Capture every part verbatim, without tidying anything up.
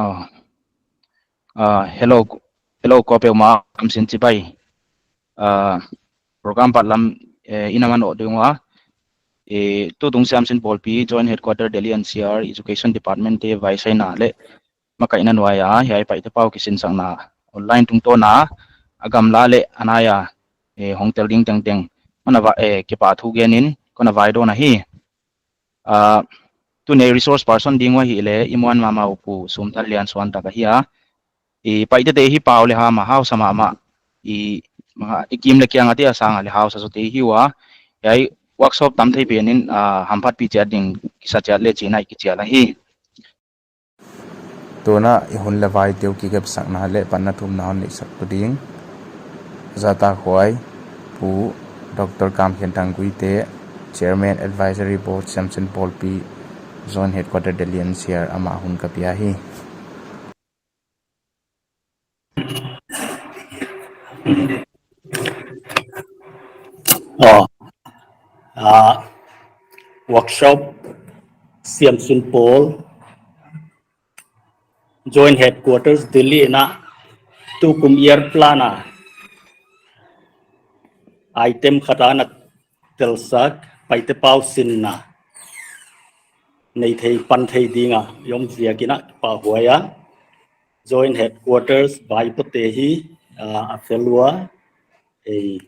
Ah, ah, hello, hello, ko peuhmah, kam sin chibai. Ah, program pat lam, eh, ina man o ding ua. Eh, tutung Siamsin Pawlpi, Joint Headquarter Delhi N C R, Education Department te vaisaina leh makaihna nuaia, hiai Paite pau kisinsakna online tungtawna, a gamla leh a naia, eh, hong tel ding tengteng, mana va, eh, kipahthu genin, kona vaidawn ahi. Ah, tuni resource person ding ua hileh, i muan mahmah uh Pu Sumthanlian Suantak ahi a. I Paite te hi pau leh ham a hausa mahmah. I, ma, i kim leh kiang a te a sang a leh hausa zaw te hi ua. Hiai workshop tam thei penin, ah, hamphatpih chiat ding, kisa chiat leh chihna i kichial ahi. Tuna i hun leh vai teu kikepsakna leh panna thumna hon neihsak tu ding. Zahtakhuai, Pu Doctor Kamkhenthang Guite, Chairman Advisory Board Siamsin Pawlpi, Joint Headquarter Delhi N C R amah hun ka pia hi. Oh. Ah, workshop Siamsin Pawl, Joint Headquarters Delhi na tukum year plan a item khat ana telsak, Paite pau sinna nei thei pan thei dinga i om ziakin a kipahhuai a. Joint Headquarters vaipote hi, ah, a fel ua, ei,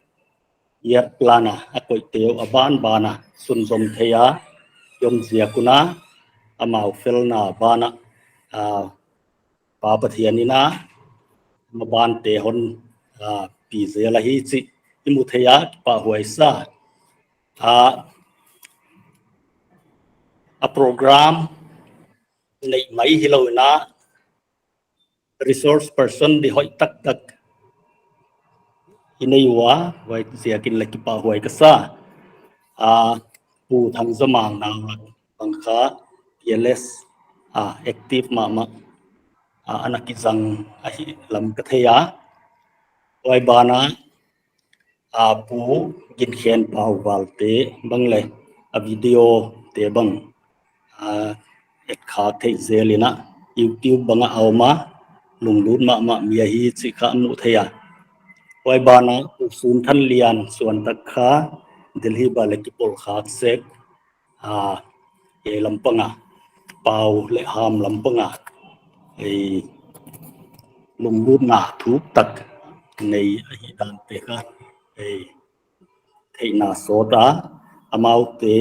year plan a, a koihte uh a banban a sunzom thei a i om ziak un a, amau felna banah, ah, Pa Pathian in a mabante hon, ah, pi zel ahi chih i mu thei a kipahhuai sa. Ah, a program neih mai hilou in a resource person di hoih taktak i nei ua, huai ziakin leng kipahhuai ka sa. Ah, Pu Thangzamang Naulak bang kha P L S, ah, active mahmah, ah, ana kizang ahi lam ka thei a. Huai banah, ah, Pu Ginkhenpau Valte bang leh a video te bang, ah, et khak theih zel in a YouTube bang a om a, lunglut mahmah mi ahi chih kha mu thei a. Huai banah Pu Sumthanlian Suantak kha Delhi bang leng kipawl khak sek, ah, ei lampang a, pau leh ham lampang a, ei lunglutna thuk tak nei ahi dan te kha, ei theihna sawt a, amaute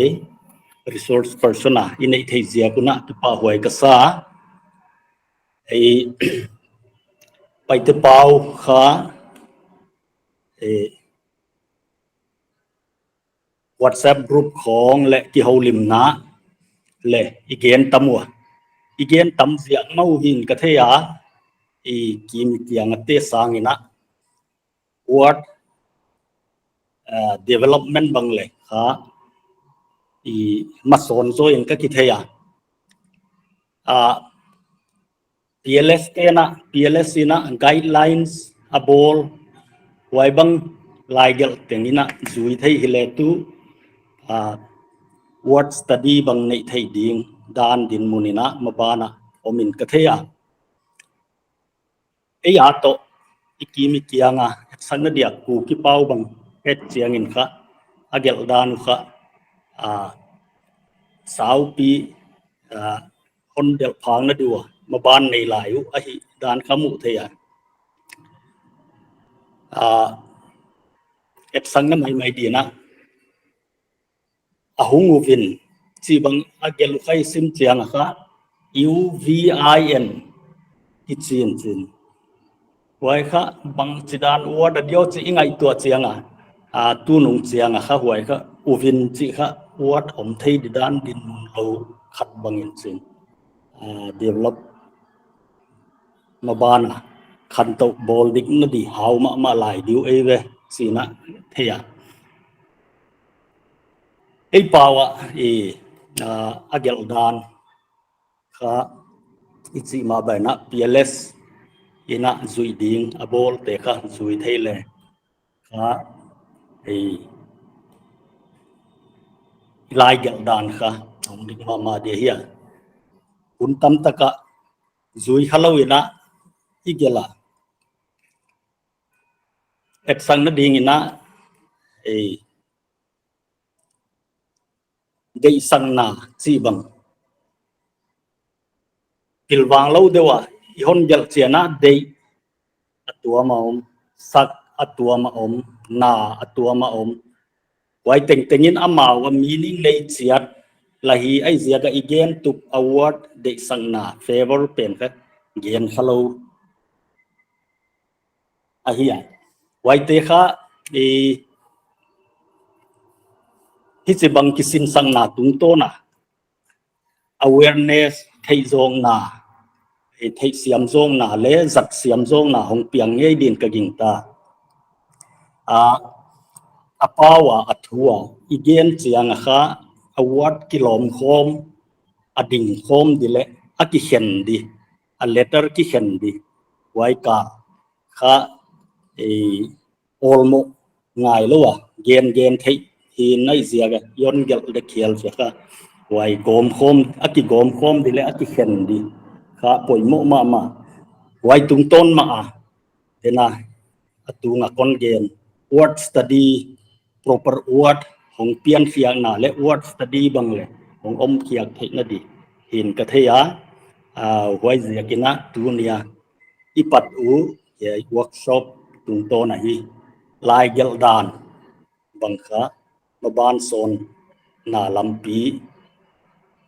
resource person a i neih theih ziak un a kipahhuai ka sa. Ei Paite pau kha, ei WhatsApp group khong leh kihoulimna leh i gen tam ua. I gen tam ziak mah uh hi'n ka thei a, i kim i kiang a te sang in a ward, ah, development bang leng kha i masawn zaw in ka kithei a. Ah, P L S te na, P L S in a guidelines a bawl, huai bang laigelh teng in a zui thei hileh tu, ah, ward study bang neih theih ding dan dinmun in a maban a om in ka thei a. Ei a toh, i kim i kiang a etsakna dia Kuki pau bang et chiang in kha, a gelh dan uh kha, ah, saupi, ah, hon delh phakna di ua maban nei lai uh ahi dan kha mu thei a. Ah, etsakna maimai di'n a, a hung uvin chih bang a gelh uh kha i sim chiang a kha, U V I N kichi in chin. Huai kha bangchidan ward a dio chih i ngaihtuah chiang a, ah, tunung chiang a kha huai kha uvin chih kha ward om thei di dan dinmun lou khat bang in chin. Ah, develop maban a khantou bawl dikna di hau mahmah lai di uh ei ve chih na thei a. Ei pau a i, ah, a gelh dan kha i chih mah bang in a P L S in a zui ding a bawl te kha zui thei leh kha ei laigelh dan kha hong dik mahmah di ahi a. Hun tam tak a zui khalou in a, i gelh a, etsakna ding in a, ei, deihsakna chih bang pilvang lou deuh a, i hon gelh chiang a, deih a tuam a om, sak a tuam a om, na a tuam a om. Huai tengteng in amau a meaning nei chiat la hi, huaiziak a i gen tup a word deihsakna, favour pen kha gen khalou ahi a. Huaite kha, i, hichibang kisinsakna tungtawn a awareness, theih zawkna, i, theihsiam zawkna leh zatsiam zawkna hong piang ngei din ka gingta. A, a pau a, a thu a i gen chiang a kha, a word kilawm khawm, a ding khawm di leh a kikhen di, a letter kikhen di, huai kha, kha, i, awlmoh ngailou a gen gen theih hi, huaiziak a i hon gelh dek hial sia kha, huai gawm khawm, a kigawm khawm di leh a kikhen di kha poimoh mahmah. Huai tungtawn mah a, tena, a tung a kon gen, word study, proper word hong piankhiakna leh word study bang leh hong omkhiak theihna di hi'n ka thei a. A, huaiziak in a tuni a i pat uh, hiai workshop tungtawn ahi, lai gelh dan bang kha, maban sawnna lampi,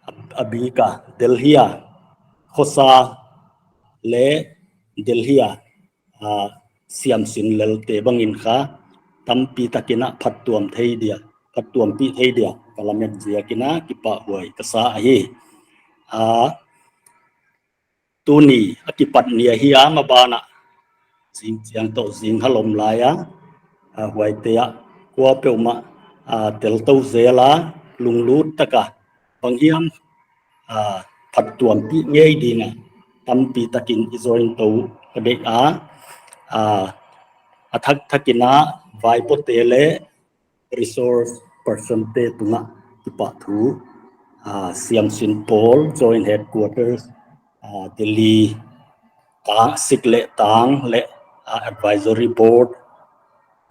a, a bik a Delhi a khosa leh Delhi a, a, siamsin lelte bang in kha tampi tak in a phattuam thei dia, phattuampih thei dia ka lamet ziak in a kipahhuai ka sa ahi. A, tuni a kipat ni ahi a, maban a zing chiang toh zing kha lawm lai a, a, huaite ah kuapeuhmah, a, tel tou zel a, lunglut tak a bang hiam, a, phattuampih ngei ding a tampi tak in i join tou ka deih a, a, a thak thak in a vaipote leh resource person te tung a kipahthu, a, Siamsin Pawl, Joint Headquarters, a, Delhi, ta, Sikh leh Tang leh, a, Advisory Board,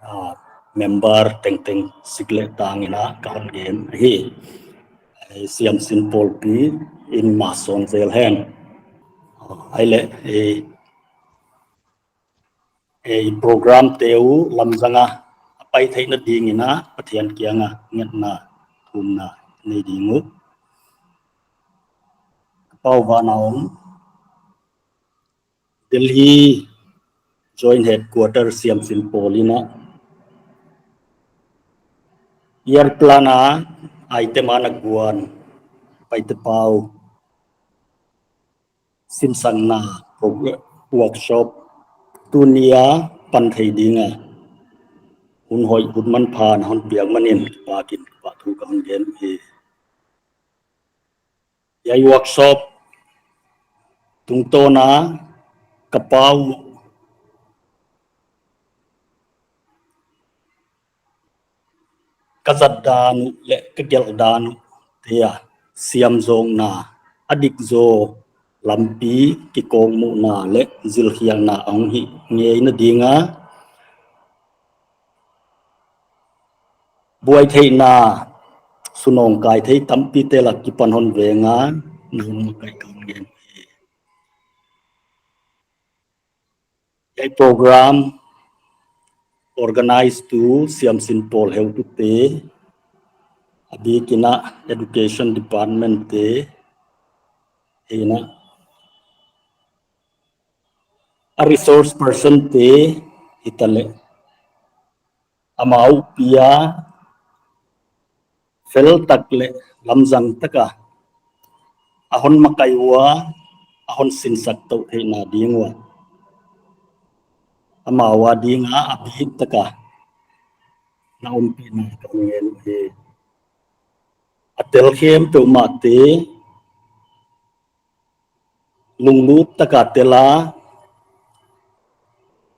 a, member tengteng Sikh leh Tang in a ka hon gen ahi. Ei, Siamsin Pawlpi in ma sawn zel hen. A, huai leh, ei, ei program te uh lamzang a a pai theihna ding in a Pathian kiang a ngetna thumna nei ding uh. Ka pau van a om Delhi Joint Headquarter Siamsin Pawl in a year plan a item a na guan Paite pau sinsakna prog-, workshop tuni a pan thei ding a hun hoih hun manpha na hon piak man in kipak in kipahthu ka hon gen hi. Hiai workshop tungtawn a ka pau uh, ka zat dan uh leh ka gelh dan uh te a siamzawkna, a dik zaw lampi kikawkmuhna leh zilkhiakna a hong hih ngeina ding a, buai theihna, sunawngkai thei tampi te lak kipan hon veng a, na hun makaih ka hon gen hi. Hiai program organize tu Siamsin Pawl heutute, a bik in a Education Department te, hi in a, a resource person te, hitaleh amau pi a fel tak leh lamzang tak a a hon makaih ua, a hon sinsak tou theihna ding ua, amau a ding a a bik tak a na ompihna ka hon ngen hi. A tel khempeuhmah te lunglut tak a tel a,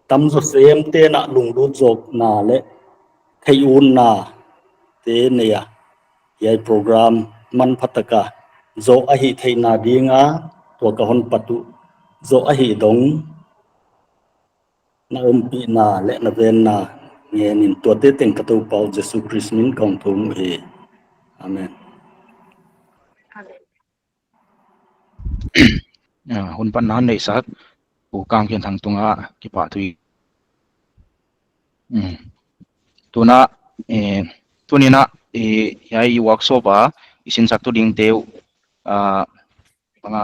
tamzaw semte'n a lunglut zawkna leh theih utna te nei a, hiai program manpha tak a zoh a hih theihna ding a tua ka hon pat uh zoh ahih dong, na ompihna leh na venna ngenin tuate teng ka Toupa uh Jesu Khrist min kong thum uhi. Amen. Ah, hun panna neihsak Pu Kangkhen Thang tungah kipahthu. Hmm. Tuna, eh, tuni in, eh, hiai workshop a i sinsaktu dingte uh, ah, bang a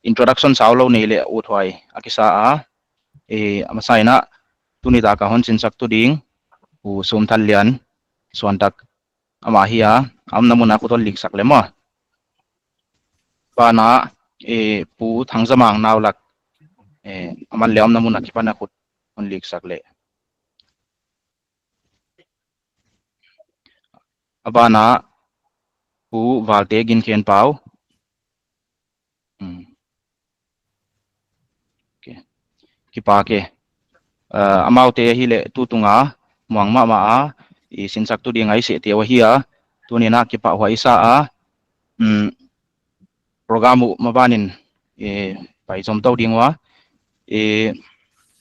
introduction saulou nei leh uthuai a kisa a, eh, a masa in tuni tak a hon sinsaktu ding Pu Sumthanlian Suantak amah hi a, a omna mun a khut hon liksak le maw. Banah, eh, Pu Thangzamang Naulak, eh, aman leh a omna mun a kipan a khut hon liksak le. A banah Pu Valte Ginkhenpau. Hmm. Okay. Kipak e. Ah, amaute ahihleh tutung a muang mahmah a i sinsaktu ding ahi sehte uh ahi a, tuni in kipahhuai i sa a, hmm, program uh maban in, eh, pai zom tou ding ua. Eh,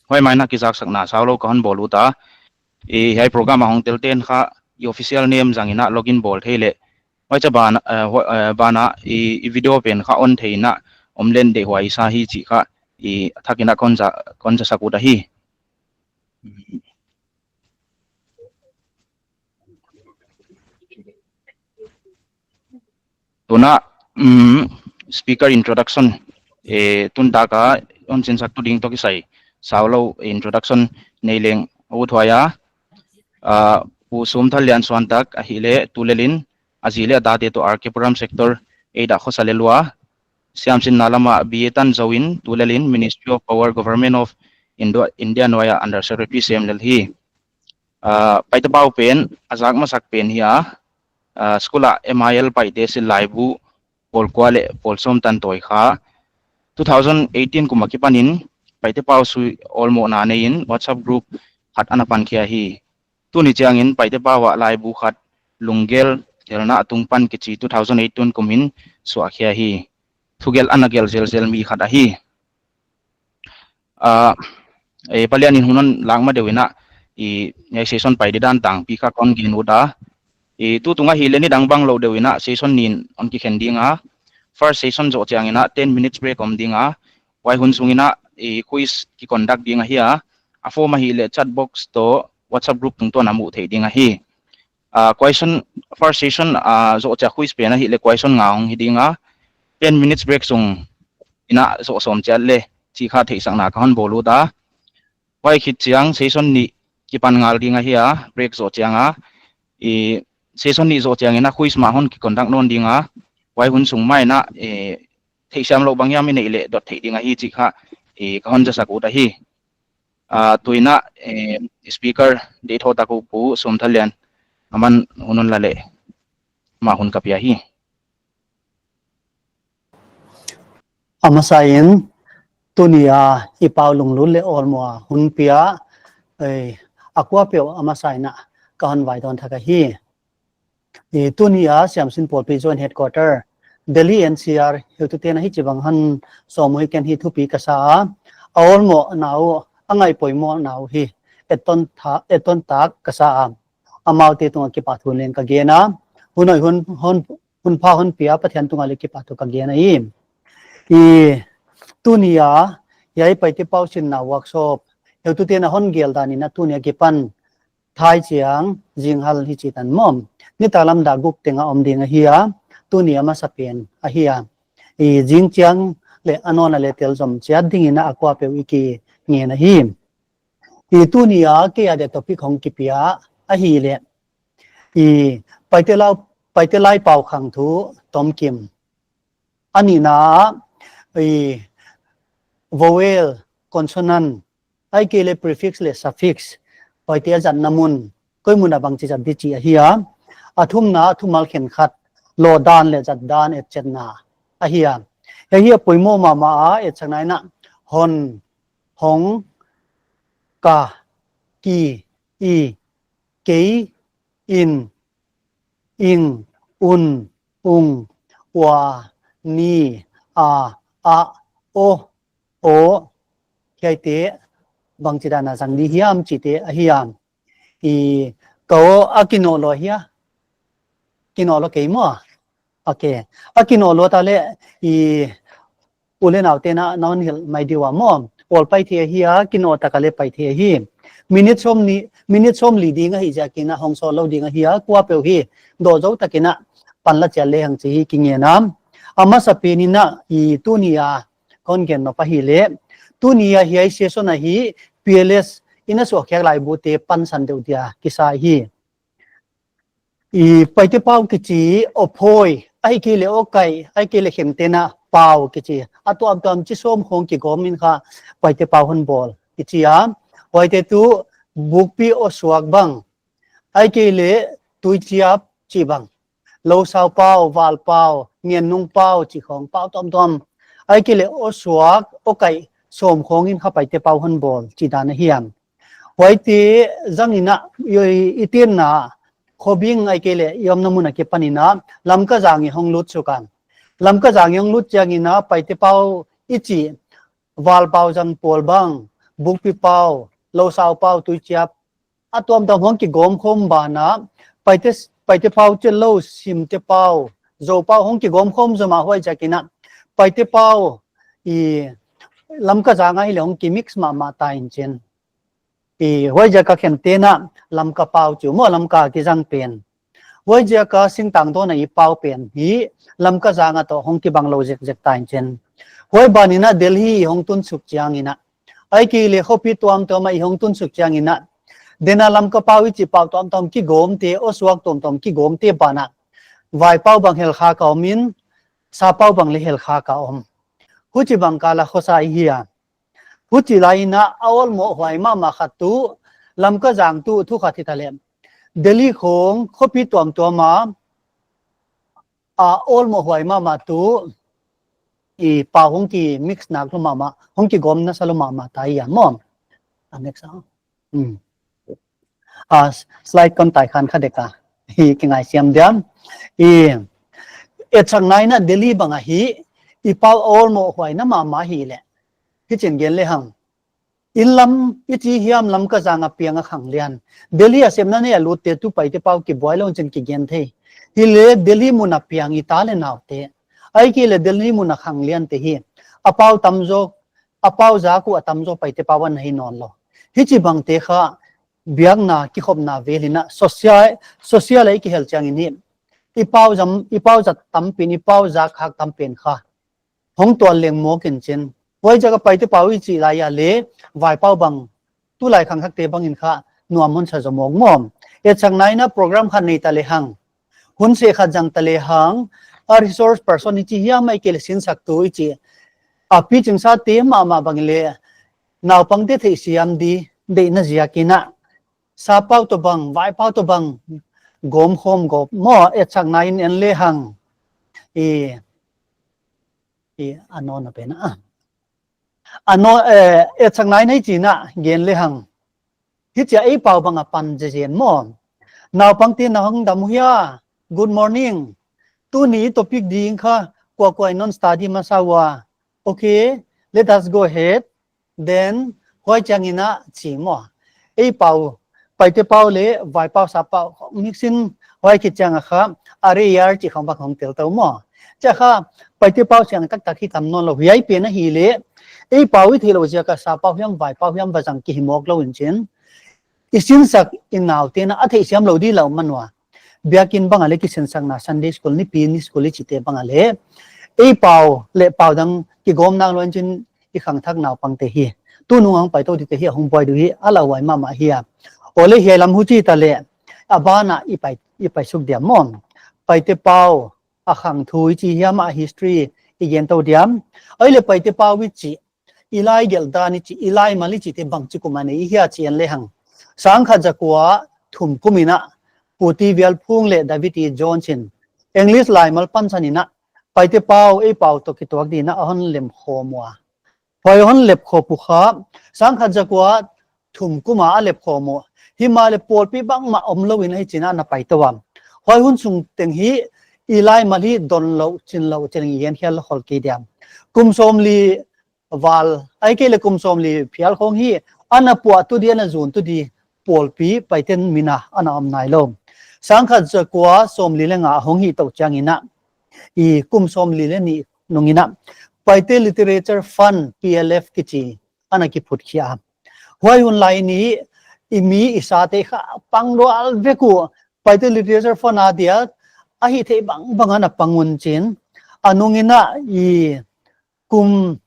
huai mai in kizaksakna saulou ka hon bawl ut a. Eh, hiai program a hong telte'n kha i official name zang in login bawl thei leh, huai cha ban, eh, huai, eh, banah i, i video pen kha on thei in om leng deihhuai i sa hi chih kha i thak in kon za, kon zasak ut ahi. Tuna, mm, speaker introduction, eh, tun tak a hon sinsaktu ding toh kisai saulou introduction nei leng uthuai a. Ah, Pu Sumthanlian Suantak ahihleh tulel in a zi leh a date toh R K Puram Sector eight a khosa lel ua, siamsinna lam ah B A tan zou in tulel in Ministry of Power, Government of Indo-, India nuai a Under Secretary sem lel hi. Ah, Paite pau pen a zak masak pen hi a, ah, school a M I L Paite silh laibu pawl kua leh pawl sawm tan tawi kha two thousand eighteen kum akipan in Paite pau sui awlmohna nei in WhatsApp group khat ana pan khia hi. Tuni chiang in Paite pau ah laibu khat Lunggel Gelna Tung Pan kichi two thousand eighteen kum in suah khia hi. Thugelh ana gelh zelzel mi khat ahi. Ah, eh, palian in hun hon lak ma deuh in, i, hiai session pai di dan tangpi kha kon gen ut a. I, tutung ahihleh nidang banglou deuh in session nih hon kikhen ding a. First session zoh chiang in ten minutes break om ding a. Huai hun sung in, i, quiz kiconduct ding ahi a. A form ahihleh chat box toh WhatsApp group tungtawn a muh theih ding ahi. Ah, question, first session, ah, zoh chiang quiz pen ahihleh question nga hong hi ding a. Ten minutes break sung in zoh sawm chiat le chih kha theihsakna ka hon bawl ut a. Huai khit chiang session nih kipan ngal ding ahi a, break zoh chiang a. I, session nih zoh chiang in quiz mah hon kiconduct nawn ding a. Huai hun sung mah in, eh, theihsiam louh bang hiam i neih leh dot theih ding ahi chih kha, eh, ka hon zasak ut ahi. Ah, tu in, eh, speaker deih thou tak uh Pu Sumthanlian, aman hun hon la leh, amah hun ka pia hi. A masa in, tuni a i pau lunglut leh awlmoh a hun pia, eh, a kuapeuh a masa in ka hon vaidawn thak ahi. I, tuni a Siamsin Pawlpi Joint Headquarter, Delhi N C R heutute'n hichibang hon sawm uh hi ken hi thupi ka sa a, a awlmohna uh, a ngaihpoimohna uh hi etton tha-, etton tak ka sa a, amaute tungah kipahthu leng ka gen a, hun hoih hun, hun, hun pha hon pia Pathian tungah leng kipahthu ka gen ahi. I, tuni a, hiai Paite pau sinna workshop heutute'n hon gelh dan in tuni a kipan thai chiang zinghal hi chi tan maw. Nitaklam dak guk teng a om ding ahi a, tuni a masa pen ahi a. I, zing chiang leh a nawn a leh tel zom chiat ding in a kuapeuh i kingen ahi. I, tuni a kei a dia topic hong kipia ahihleh, i, Paite lau, Paite lai pau khang thu tomkim. A nihna ah, i, vowel, consonant, ahihkeileh prefix leh suffix, Paite a zatna mun, koi mun a bangchi zat di chih ahi a. A thumna, thumal khenkhat, lawhdan leh zatdan etchetna ahi a. Hiai hi a poimoh mahmah a, etsakna in hon, hong, ka, ki, i, kei, in, ing, un, ung, ua, ni, a, a, o, aw, hiaite bangchidan a zang di hiam chihte ahi a. I, ka aw a kinoh lou hia? Kinoh lou kei maw? Ok. A kinoh lou ta leh, i, u leh naute na, na hon hilh mai di ua maw. Awl pai thei ahi a, kinoh tak a leh pai thei ahi. Minute sawm ni, minute sawmli ding ahih ziakin a hong sawt lou ding ahi a, kuapeuh hi. Dawh zou takin a, pan la chiat lehang chih hi kingen a. A masapen in a, i tuni a, kon gen nop ahihleh. Tuni a hiai session a hi, P L S in a suahkhiak laibute pansan deuh dia kisa hi. I Paite pau kichi, awphoi, ahihkeileh awkai, ahihkeileh khengtena pau kichi. A tuamtuam chi sawm khawng kigawm in kha Paite pau hon bawl kichi a. Huaite tuh bukpi, awsuak bang, ahihkeileh tuichiap chih bang. Lousau pau, val pau, ngennung pau chih khawng, pau tuamtuam. Ahihkeileh awsuak, awkai sawm khawng in kha Paite pau hon bawl chih dan ahi a. Huaite zang in a, i, i tenna, Khobing ahihkeileh i omna mun a kipan in a, Lamka zang i hong lut suk a. Lamka zang i hong lut chiangin a, Paite pau i chih, val pau zang pawl bang, bukpi pau, lousau pau, tuichiap, a tuamtuam hong kigawm khawm banah, Paite, Paite pau chet lou, Simte pau, Zou pau hong kigawm khawm zom a, huaiziakin a, Paite pau, i Lamka zang ahihleh hong kimix mahmah ta in chin. I huaiziak a khengtena Lamka pau chu maw, Lamka kizang pen. Huaiziak a singtang dawn a i pau pen hi Lamka zang a toh hong kibang lou zekzek ta in chin. Huai ban in a Delhi i hong tun suk chiangin a, ahihkeileh khopi tuamtuam a i hong tun suk chiangin a, den a Lamka pau i chih pau tuamtuam kigawmte, awsuak tuamtuam kigawmte banah, vai pau bang hel kha ka om in, sa pau bang leh hel kha ka om. Huchibang kal a khosa i hi a. Huchi lai in a, a awlmoh huai mahmah khat tuh, Lamka zang tuh thu khat hi ta leh. Delhi khawng, khopi tuamtuam a, a awlmoh huai mahmah tuh, i pau hong kimix nak lou mahmah, hong kigawm nasa lou mahmah ta hi a maw. A next a. Hmm. A, slide kon tai khan kha dek a. Hi kingaisiam diam. I, etsakna in a Delhi bang a hi, i pau awlmoh huaina mahmah hileh. Hichin gen lehang. Inn lam, i chi hiam Lamka zang a piang a khanglian. Delhi a sepna nei a lutte tuh Paite pau kibuai lou in chin kigen thei. Hileh Delhi mun a piang i ta leh naute. Ahihkeileh Delhi mun a khangliante hi. A pau tamzaw, a pau zak uh a tamzaw Paite pau ana hi nawn lou. Hichibangte kha biakna kikhopna vel in a social, social a i kihel chiangin hi. I pau zam, i pau zat tam pen, i pau zak khak tam pen kha. Hong tual leng mawk in chin. Huaiziak a Paite pau i chih lai a leh, vai pau bang, tulai khangthakte bang in kha, nuam hon sa zaw mawk maw. Etsakna in a program khat nei ta lehang. Hun seh khat zang ta lehang, a resource person i chi hiam ahihkeileh sinsaktu i chi. A pichingsate mahmah bang leh, naupangte theihsiam di, deihna ziakin a. Sa pau toh bang, vai pau toh bang, gawm khawm gawp maw, etsakna in en lehang. I, i, a nawn a pen a. A nawn, eh, etsakna in ei chih in a, gen lehang. Hichia ei pau bang a pan zezen maw. Naupangte na hong dam uh hia. Good morning. Tuni topic ding kha, kuakua in hon study masa ua. Okay, let us go ahead. Then, huai chiangin a chi maw. Ei pau, Paite pau leh, vai pau sa pau, mix in huai khit chiang a kha, are yar chi khawng bang hong tel tou maw. Chia kha, Paite pau siang taktak hi tam nawn lou, hiai pen ahihleh, ei pau i theih louh ziak a sa pau hiam, vai pau hiam va zang kihi mawk lou in chin. I sinsak i naute na a theihsiam lou di lou man ua. Biakin bang a leh kisinsakna Sunday school, nipi ni school i chihte bang a leh. Ei pau leh pau dang kigawm nak lou in chin i khangthak naupangte hi. Tunung a hong pai tou dite hi a hong buai di uh hi a lauhuai mahmah hi a. Aw leh hiai lam huchi ta leh. A ban a i pai, i pai suk diam maw. Paite pau a khang thu i chi hiam a history i gen tou diam. Ahihleh Paite pau i chih. I laigelh dan i chih, i laimal i chihte bangchi kum a nei i hia chih en lehang. Sangkhat zakua thum kum in a, Pu T. Vialphung leh David E. Jones in English laimal pansan in a, Paite pau, ei pau toh kituak di in a, a hon lemkhawm ua. Huai hon lepkhawm uh kha, sangkhat zakua thum kum a a lepkhawm uh. Himahleh pawlpi bangmah om lou in a hichin a na pai tou a. Huai hun sung teng hi, i laimal hi don lou, chin lou, chin i en hial lou khol kei diam. Kum sawmli, val, ahihkeileh kum sawmli phial khong hi, ana puahtu di, ana zuntu di pawlpi Paite'n min a ana om nailou. Sangkhat zakua sawmli leh nga hong hih tou chiangin a, i kum sawmli leh nih nungin a, Paite Literature Fund, P L F kichi, ana kiphut khia. Huai hun lai in i mi i sate kha pang lual vek uh, Paite Literature Fund a dia, a hihtheih bangbang ana pang un chin. A nungin a i kum,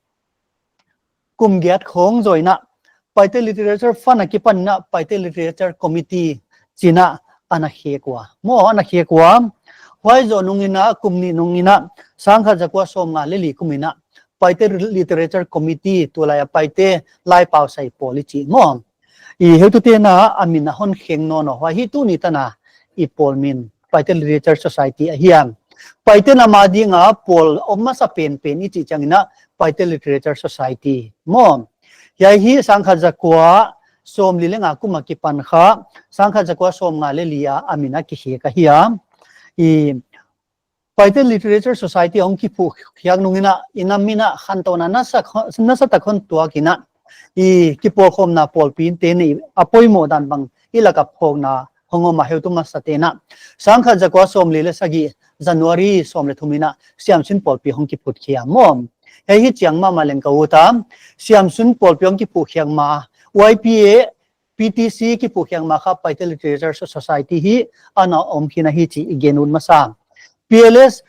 kum giat khong zoh in a, Paite Literature Fund akipan in a, Paite Literature Committee chi in a ana khek ua. Maw, ana khek ua. Huai zoh nungin a, kum nih nungin a, sangkhat zakua sawmnga leh li kum in a, Paite Literature Committee, tulai a Paite Laipau Sai Pawl i chi maw. I heutute'n a min a hon kheng nawn uh, huai hi tuni tan a i pawl min Paite Literature Society ahi a. Paite nam a ding a pawl om masa penpen i chih chiangin a Paite Literature Society maw. Hiai hi sangkhat zakua sawmli leh nga kum akipan kha, sangkhat zakua sawmnga leh li a a min a kikhek ahi a. I Paite Literature Society hong kiphuh khiak nungin a, i nam min a khantouna nasa, nasatak hon tuak in a, i kipawlkhawmna pawlpi te nei a poimoh dan bang i lak a phawkna hong om a, heutu masate'n a, sangkhat zakua sawmli leh sagih January sawm leh thum in a Siamsin pawlpi hong kiphut khia maw. Hiai hi chiang mahmah leng ka ut a, Siamsin pawlpi hong kiphut khiak ma, Y P A, P T C kiphut khiak ma kha Paite Literature Society hi ana om khin ahi chih i gen ut masa. P L S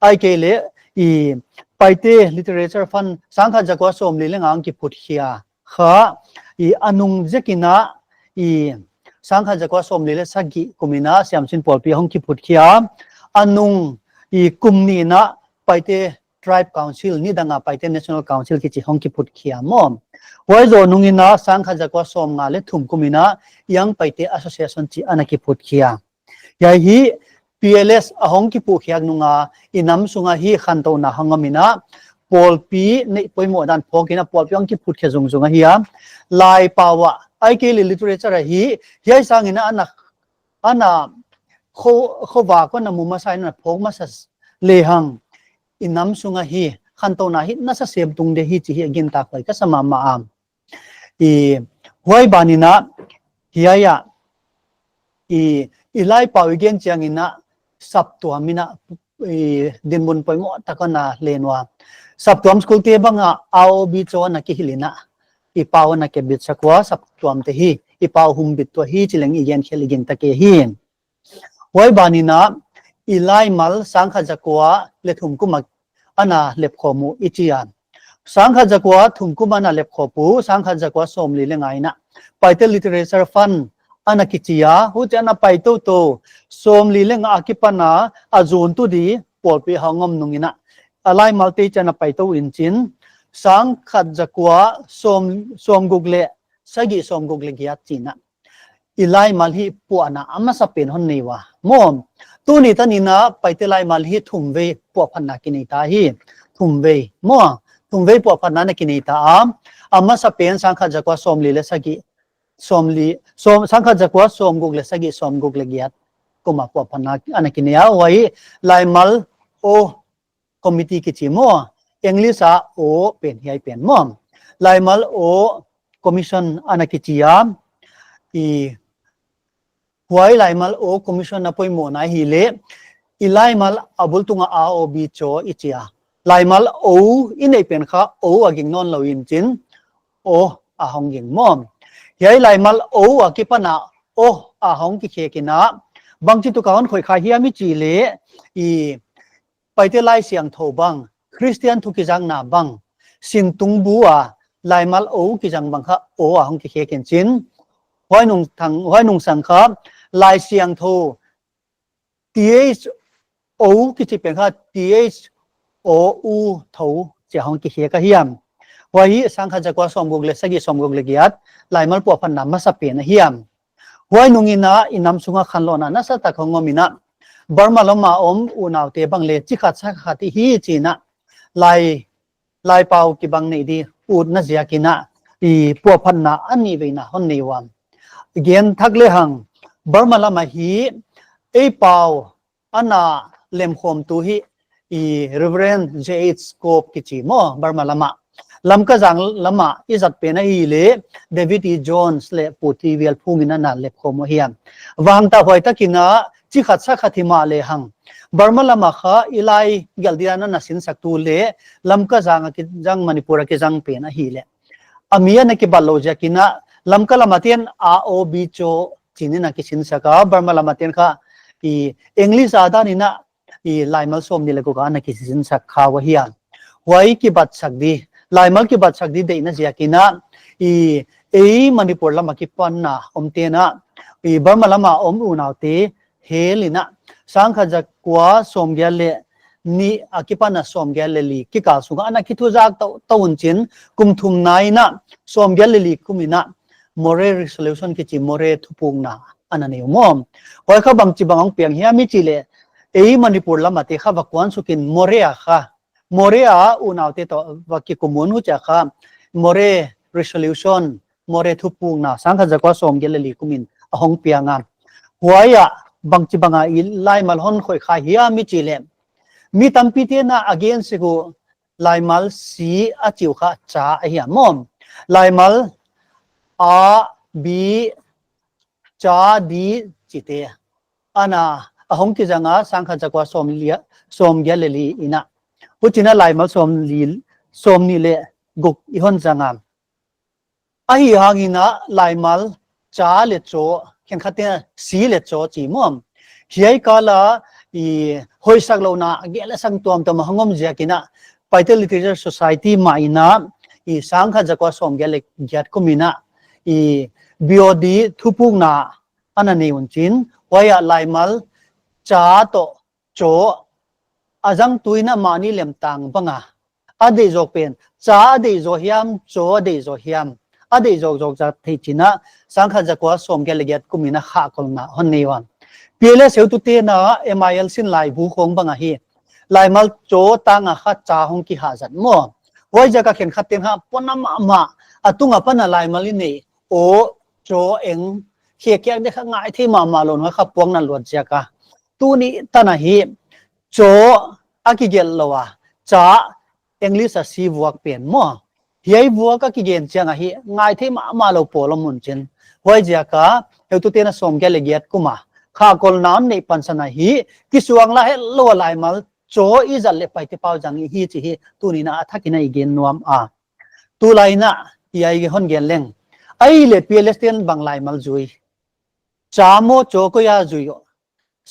ahihkeileh i Paite Literature Fund sangkhat zakua sawmli leh nga hong kiphut khia kha, i a nung zek in a, i sangkhat zakua sawmli leh sagih kum in a Siamsin pawlpi hong kiphut khia. A nung i kum nih in a Paite Tribe Council, nidang a Paite National Council kichi hong kiphut khia maw. Huai zoh nungin a sangkhat zakua sawmnga leh thum kum in a Young Paite Association chi ana kiphut khia. Hiai hi P L S a hong kiphuh khiak nung a i nam sung a hi khantouna hong om in a, pawlpi neih poimoh dan phawk in a pawlpi hong kiphut khia zungzung ahi a. Laipau a, ahihkeileh literature a hi, hiai sangin a ana, ana kho, khovak a ana mu masa in a phawk masa lehang, i nam sung a hi khantouna hi nasa sem tung di hi chih hi a gintak huai ka sa mahmah a. I huai ban in a, hiai a, i, i Laipau i gen chiangin a, saptuam in a, i dinmun poimoh tak ana len ua. Saptuam school te bang a R O B cho ana kihilh in a, i pau ana kibit sak ua, saptuam te hi i pau humbit tou hi chi leng i gen khel i gintak hi. Huai ban in a, i laimal sangkhat zakua leh thum kum a ana lepkhawm uh i chi a. Sangkhat zakua thum kum ana lepkhawm uh, sangkhat zakua sawmli leh nga in a Paite Literature Fund ana kichi a, huchi ana pai toutou, sawmli leh nga akipan a a zuntu di pawlpi hong om nungin a, a laimalte chih ana pai tou in chin, sangkhat zakua sawm, sawmguk leh sagih, sawmguk leh giat chi in a, i laimal hi puahna a masa pen hon nei ua. Maw, tuni tan in a Paite laimal hi thumvei puahphatna kinei ta hi. Thumvei. Maw, thumvei puahphatna ana kinei ta a. A masa pen sangkhat zakua sawmli leh sagih, sawmli, sawm, sangkhat zakua sawmguk leh sagih, sawmguk leh giat kum a puahphatna ana kinei a. Huai Laimal Aw Committee kichi maw, English a aw pen hiai pen maw. Laimal Aw Commission ana kichi a, i huai Laimal Aw Commission a poimohna hileh, i laimal a bul tung a R O B cho i chi a. Laimal aw i neih pen kha aw a ging nawn lou in chin, aw a hong ging maw. Hiai laimal aw akipan a aw a hong kikhek in a, bangchituk a hon khoih kha hiam i chih leh, i Paite Laisiangthou bang, Christian thu kizakna bang, sintung bu a laimal aw kizang bang kha aw a hong kikhek in chin. Huai nung thang, huai nung sang kha Laisiangthou, T H O kichi pen kha T H O U thou chi a hong kikhek ahi a. Huai hi sangkhat zakua sawmguk leh sagih, sawmguk leh giat laimal puahphatna masa pen ahi a. Huai nungin a i nam sung a khanlawhna nasatak hong om in a, Burma lam a om unaute bang leh chi khat sa khat i hi chi in a, lai, laipau kibang neih di utna ziakin a, i puahphatna a nihveina hon nei ua. Gen thak lehang, Burma lam a hi ei pau ana lemkhawmtu hi i Reverend J H Cope kichi maw, Burma lam a. Lamka zang lama i zat pen ahihleh David E. Jones leh Pu T. Vial Phung in ana lep khawm uh ahi a. Vang ta huai takin a chi khat sa khat himahlehang Burma lama kha i lai gelh dia ana sinsaktu leh Lamka zang a kizang, Manipur a kizang pen ahihleh a mi ana kibat lou ziakin a Lamka lama te'n A O B Cho chih in ana kisinsak a, Burma lama te'n kha i English a dan in a i laimal sawmnih leh guk a ana kisinsak kha uh ahi a. Huai kibatsak di, laimal kibatsak di deihna ziakin a i ei Manipur lama kipan a omte'n a i Burma lama om unaute hel in a sangkhat zakua sawmgiat leh nih akipan a sawmgiat leh li kikal sung a ana kithuzak tou, tou un chin kum thumna in a sawmgiat leh li kum in a Moreh Resolution kichi Moreh thupukna ana nei uh maw. Huai kha bangchibang hong piang hiam i chih leh ei Manipur lama te kha va kuansuk in Moreh a kha, Moreh a unaute toh va kikum un huchia kha Moreh Resolution, Moreh thupukna sangkhat zakua sawmgiat leh li kum in a hong piang a. Huai ah bangchibang a i laimal hon khoih kha hiam i chih leh mi tampi te'n a gen sek uh laimal C a chi uh kha cha ahi a maw. Laimal A, B, cha, D chihte ana a hong kizang a sangkhat zakua sawmgiat leh li in a. Huchi'n a laimal sawmli, sawmnih leh guk i hon zang a. Ahihhangin a laimal cha leh cho, khenkhat te'n C leh cho chi maw. Hiai kal a i hoihsak louhna gelh leh sang tuamtuam a hong om ziakin a Paite Literature Society mah in a i sangkhat zakua sawmgiat leh giat kum in a i B O D thupukna ana nei un chin, huai ah laimal cha toh cho a zangtu in a mahni lemtang bang a a deih zawk pen, cha a deih zaw hiam, cho a deih zaw hiam, a deih zawkzawk zat theih chi'n a sangkhat zakua sawmgiat leh giat kum in a khahkholhna hon nei ua. P L S heutute'n a M I L sin laibu khong bang ahi, laimal cho tang a kha cha hong kihahzat maw. Huaiziak a khenkhat te'n kha pon a mahmah, a tung a pan a laimal i neih, O, cho, eng, khe kiak de kha ngaihtheih mahmah lou in kha puakna luat ziak a. Tuni tan a hi cho a kigelh lou a, cha, English a C vuak pen maw. Hiai vuak a kigen chiang a hi ngaihtheih mahmah lou pawl om un chin. Huaiziak a heutute'n a sawmgiat leh giat kum a khahkholhna hon neih pansan a hi kisuang la hetlou a laimal cho i zat leh Paite pau zang i hi chih hi tuni in a thak in a i gen nuam a. Tulai in a i ai hon gen leng. Ahihleh P L S te'n bang laimal zui? Cha maw cho koi a zui uh?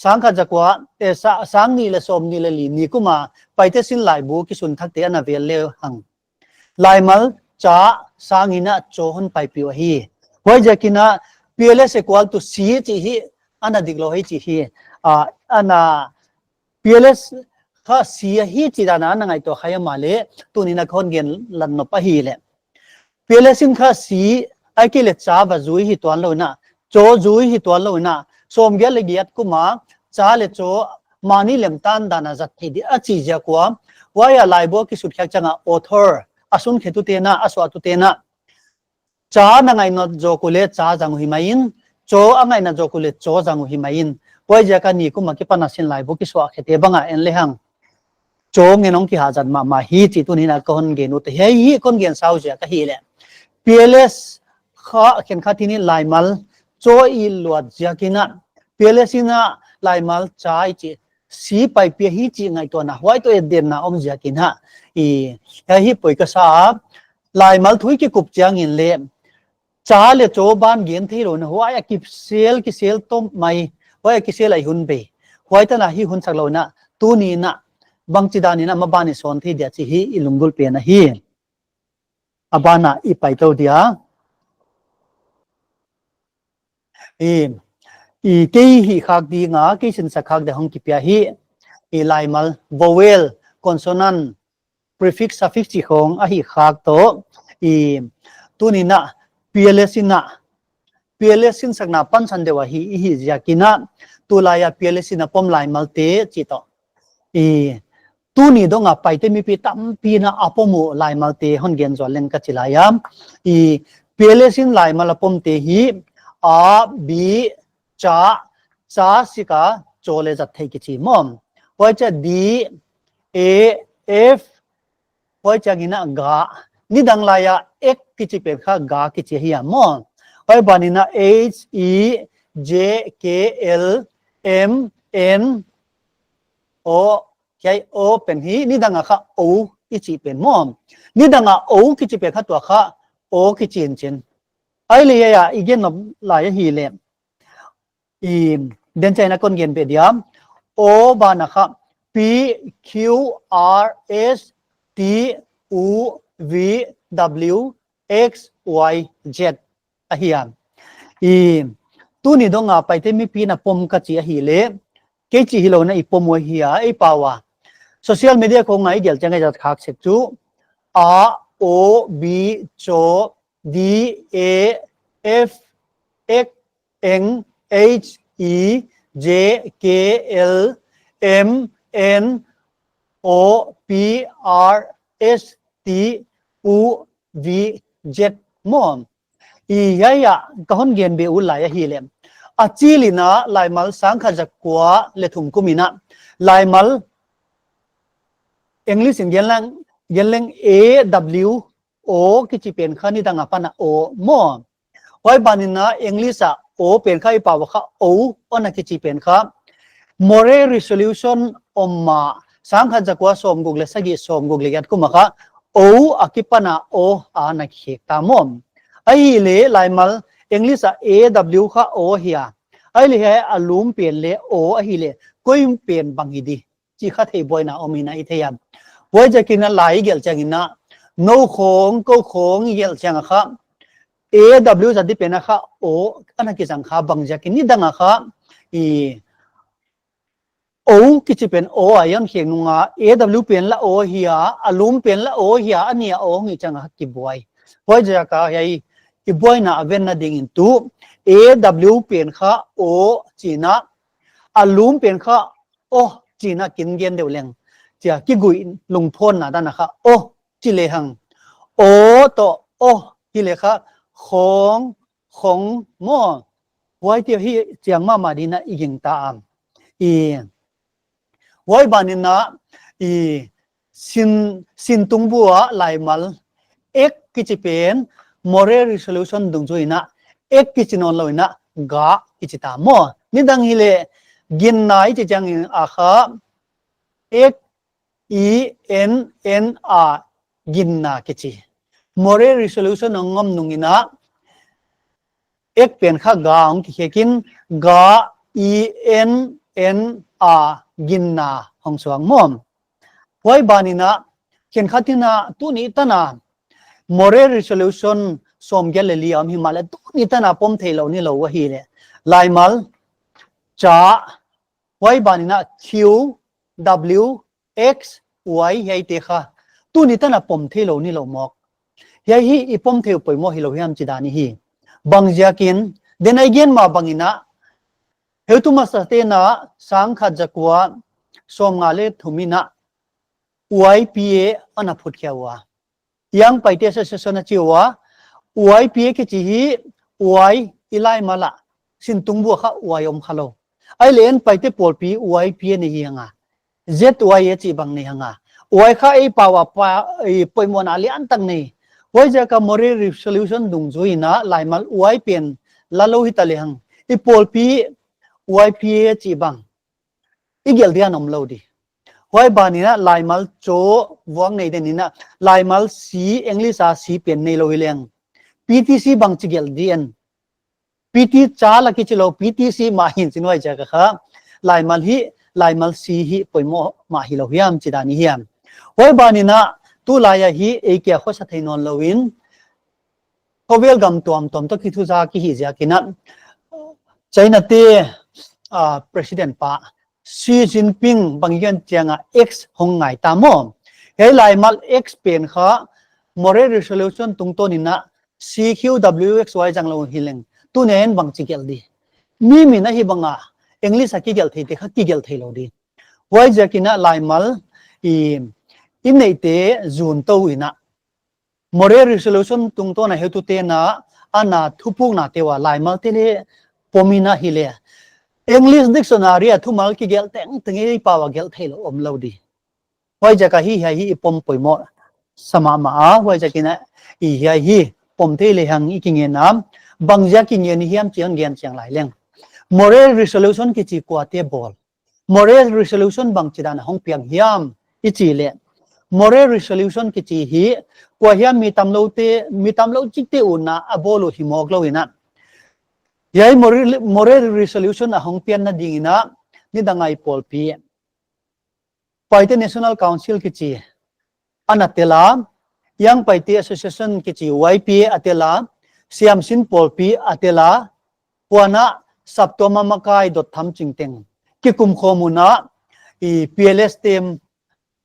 Sangkhat zakua, eh, sa-, sangnih leh sawmnih leh li ni kum a Paite sin laibu kisun thakte ana vel lehang laimal cha sangin a cho hon paipih uh ahi. Huaiziakin a P L S equal to C chih hi ana diklou hi chih hi. Ah, ana P L S kha C ahi chih dan a ana ngaihtuah kha hiam a leh, tuni in a kon gen lan nop ahihleh. P L S in kha C ahihkeileh cha va zui hi tuanlou in a, cho zui hi tuanlou in a, sawmgiat leh giat kum a cha leh cho mahni lemtan dan a zat theih di a chi ziak ua, huai a laibu a kisut khiak chiang a author, a sunkhetute'n a, a suahtute'n a, cha na ngaihna zawk uleh cha zang uh hi mai in, cho a ngaihna zawk uleh cho zang uh hi mai in. Huaiziak a ni kum a kipan a sin laibu kisuah khete bang a en lehang cho ngen hong kihahzat mahmah hi chih tuni in a kon gen ut ahi. Hiai hi kon gen sau ziak ahihleh P L S kha khenkhat in laimal cho i luat ziakin a P L S in a laimal cha i chih C paipih hi chih ngaihtuahna huai toh etdenna om ziakin a i, hiai hi poi ka sa a. Laimal thu i kikup chiangin leh cha leh cho ban gen theilou in a, huai a kisel, kisel tawm mai, huai a kisel a i hun bei. Huai tan a hi hun sak lou in a, tuni in a bangchidan in a maban i sawn thei dia chih hi i lunggulh pen ahi. A ban a i pai tou dia. I, i kei hih khak ding a, kei sinsak khak dia hong kipia hi. I laimal vowel, consonant, prefix, suffix chih khong a hih khak toh, i, tuni in a P L S in a, P L S sinsakna pansan deuh ahi, i hih ziakin a, tulai a P L S in a pom laimalte chih toh. I, tuni dong a Paite mipi tampi in a a pom uh laimalte hon gen zual leng ka chi lai a. I, P L S in laimal a pomte hi, a, b, cha, cha sik a cho leh zat theih kichi maw. Huai chiah D, E, F, huai chiangin a ga, Nidang lai a ek kichi pen kha ga kichi hi a maw. Huai ban in a H E J K L M N O, hiai O pen hi nidang a kha O i chih pen maw. Nidang a O kichi pen kha tua kha O kichi in chin. Ahihleh hiai a i gen nop lai ahihleh, i, den chaina kon gen beh dia. O ban a kha P Q R S T U V W X Y Z ahi a. I, tuni dong a Paite mipi'n a pom ka chi ahihleh, kei chih hilou in a i pom uh ahi a, ei pau a. Social media khong a i gelh chiang a i zat khak sek chu, A, O, B, C, D, E, F, X, N, H, E, J, K, L, M, N, O, P, R, S, T, U, V, Z maw. I, hiai a ka hon gen beh uh lai ahihleh, a chih in a laimal sangkhat zakua leh thum kum in a laimal English in gen leng, gen leng A W O kichi pen kha nidang a pan a O maw. Huai ban in a English a O pen kha i pau a kha O ana kichi pen kha Moreh Resolution om ma sangkhat zakua sawmguk leh sagih, sawmguk leh giat kum a kha O a kipan a O ana kikhek ta maw. Ahihleh laimal English a A W kha O hi a. Ahihleh hiai a lum pen leh O ahihleh koi pen bang hi di chih kha thei buaina om in a i thei a. Huaiziakin a lai i gelh chiang in a, nou khong, kou khong i gelh chiang a kha, A W zat di pen a kha O ana kizang kha bangziakin nidang a kha, i, O kichi pen O a i hon khek nung a, A W pen la O hi a, a lum pen la O hi a, a nih a O hong hi chiang a kibuai. Huaiziak a hiai i buaina a venna ding in tu, A W pen kha O chi in a, a lum pen kha O chi in a kin gen deuh leng, chia kiguih lungphonna dan a kha O chi lehang, O toh O hi leh kha khong, khong maw. Huaite hi chiang mahmah di in a i gingta a. I, huai ban in a, i, Sin, Sintungbua laimal ek kichi pen Moreh Resolution dungzui in a ek kichi nawnlou in a ga kichi ta maw. Nidang hileh ginna i chi chiang in a kha X E N N A, ginna kichi. Moreh Resolution a ngam nung in a ek pen kha ga hong kikhek in ga, E N N A, ginna hong suak maw. Huai ban in a khenkhat in a tuni tan a Moreh Resolution sawmgiat leh li a om himahleh tuni tan a pom theilou nilou ahihleh laimal cha, huai ban in a Q, W, X, Y hiaite kha tuni tan a pom theilou nilou mawk. Hiai hi i pom thei uh poimoh hilou hiam chi dan i hi. Bangziakin, den a i gen ma bang in a, heutu masate'n a sangkhat zakua sawmnga leh thum in a Y P A ana phut khia ua. Young Paite Association a chi ua, Y P A kichi hi Y i laimal a, Sintungbua kha Y om kha lou. Ahihleh en Paite pawlpi Y P A nei hi hang a, Z Y A chih bang nei hang a. Y kha ei pau a pa, i poimohna liantak nei. Huaiziak a Moreh Resolution dungzui in a laimal Y pen la lou hita lehang, i pawlpi Y P A chih bang i gelh dia om lou di. Huai ban in a laimal C vuak nei den in a, laimal C, English a C pen neilou hi leng, P T C bangchi gelh di en. P T C la kichi lou, P T C mah hi'n chin, huaiziak a kha laimal hi, laimal C hi poimoh mah hilou hiam chi dan i hiam. Huai ban in a tulai a hi ei kia khosa thei nawnlou in, khovel gam tuamtuam toh kithuza ki hi ziak in a, China te, ah, President pa Xi Jinping bang i gen chiang a X hong ngai ta maw. Hiai laimal X pen kha Moreh Resolution tungtawn in a C Q W X Y zang lou hi leng, tuni a en bangchi gelh di. Mi min a hi bang a English a kigelh theite kha kigelh theilou di. Huaiziak in a laimal i, i neihte zun tou in a, Moreh Resolution tungtawn a heutute'n a ana thupuknate ua laimalte leh pom in a hileh, English dictionary a thumal kigelh tengteng ei pau a gelh theilou om lou di. Huaiziak a hi, hiai hi i pom poimoh sa mahmah a, huaiziakin a, i hiai hi pom thei lehang i kingen a, bangziak kingen i hiam chih hon gen chiang lai leng. Morel resolution kichi kuate bawl. Morel resolution bangchidan a hong piang hiam i chih leh, Morel resolution kichi hi kua hiam mi tamlou te, mi tamlou chikte utna a bawl uh hi mawk lou in a. Hiai Morel, Morel resolution a hong pianna dingin a, nidang a i pawlpi Paite National Council kichi ana tel a, Young Paite Association kichi Y P A a tel a, Siamsin Pawlpi a tel a, huan a saptuam a makai dot tham chingteng kikum khawm un a, i P L S te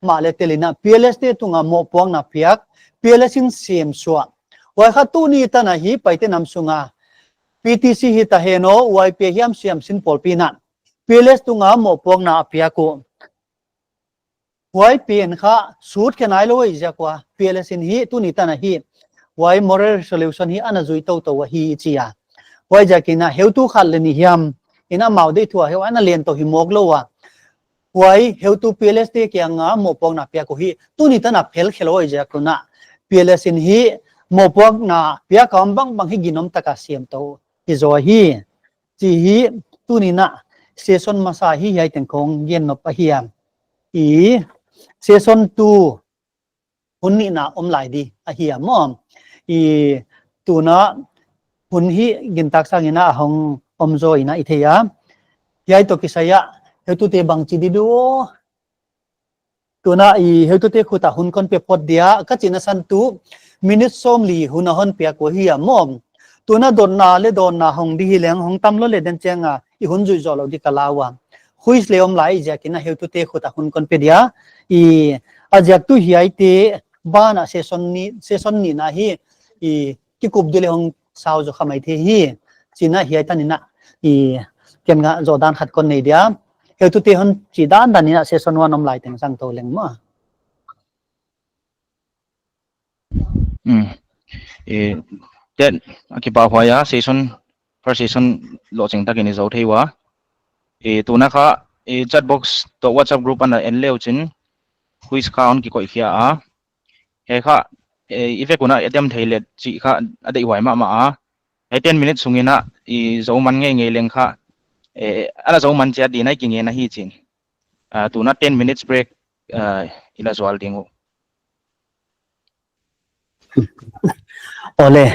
mah leh tel in a, P L S te tunga mohpuakna piak, P L S in sem suah. Huai kha tuni tan a hi Paite nam sunga P T C hi ta hen aw, Y P A hiam Siamsin Pawlpi in a P L S tunga mohpuakna a piak uh. Huai pen kha sut khe nailou ziak ua, P L S in hi tuni tan a hi huai Morel resolution hi ana zui toutou ahi i chi a. Huaiziakin a heutu khat leh nih hiam in amau deih thu a heuh ana len tou hi mawk lou a. Huai heutu P L S te kianga mohpuakna piak uh hi tuni tan a phel khe lou ziak un a, P L S in hi mohpuakna piak a om bangbang hi ginom taka sem tou hi zaw hi. Chih hi tuni in a session masa hi hiai teng khong gen nop ahi a. I session two hun nihna om lai di ahi a maw. I tuna hun hi gintak sangin a hong om zaw in a i thei a. Hiai toh kisai a heutute bangchi di uh. Tuna i heutute khut a hun kon pe phot dia, ka chihna san tu minute sawmli hun a hon piak uh hi a maw. Tuna dotna leh dawnna hong di hi leng hong tam lou leh den chiang a i hun zuih zoh lou di ka lau a. Quiz leh om lai ziakin a heutute khut a hun kon pe dia. I a ziak tu hiaite ban a session nih, session nihna hi i kikup di leh hong sau zaw kha mai thei hi. Chih in a hiai tan in a i ken ngah zoh dan khat kon nei dia. Heutute hon chih dandan in a session one om lai teng zang tou leng maw. Hmm. Eh, ten, a kipahhuai a, session, first session lohching takin i zou thei ua. Eh, tuna kha, eh, chat box toh WhatsApp group ana en le uchin, quiz kha hon kikoih khia a. Hiai kha, eh, i vek un a i dem thei leh chih kha a deihhuai mahmah a. Hiai ten minute sungin a i zou man ngeingei leng kha, eh, ana zou man chiat ding in a i kingen ahi chi'n. Ah, tuna ten minutes break, ah, i la zual ding uh. Awle,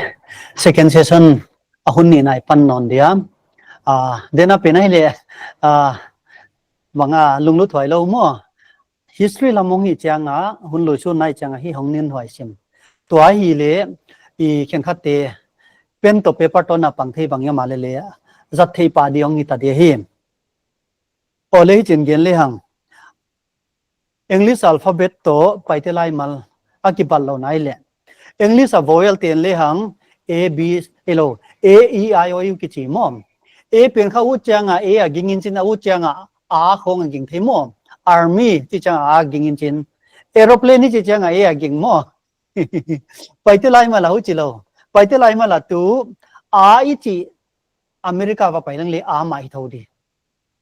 second session a hun nihna i pan nawn dia. Ah, den a pen ahihleh, ah, bang a lunglut huai lou maw. History lam hong hih chiang a, hun lui sun nai chiang a hi hong ninhuai sim. Tua ahihleh, i khenkhatte pen toh paper toh na pang thei bang hiam a leh leh, zat theih pah di hong hi ta di hi. Awle, hichi'n gen lehang. English alphabet toh Paite laimal a kibat lou nai leh. English a vowel ten lehang A, B, hello, A, E, I, O, U kichi maw. A pen kha ut chiang a A a ging in chin, a ut chiang a A khong a ging thei maw. Army chih chiang a A ging in chin. Aeroplane chih chiang a A a ging maw. Paite laimal a huchi lou. Paite laimal a tu A i chih America va pai leng leh A mah hi thou di.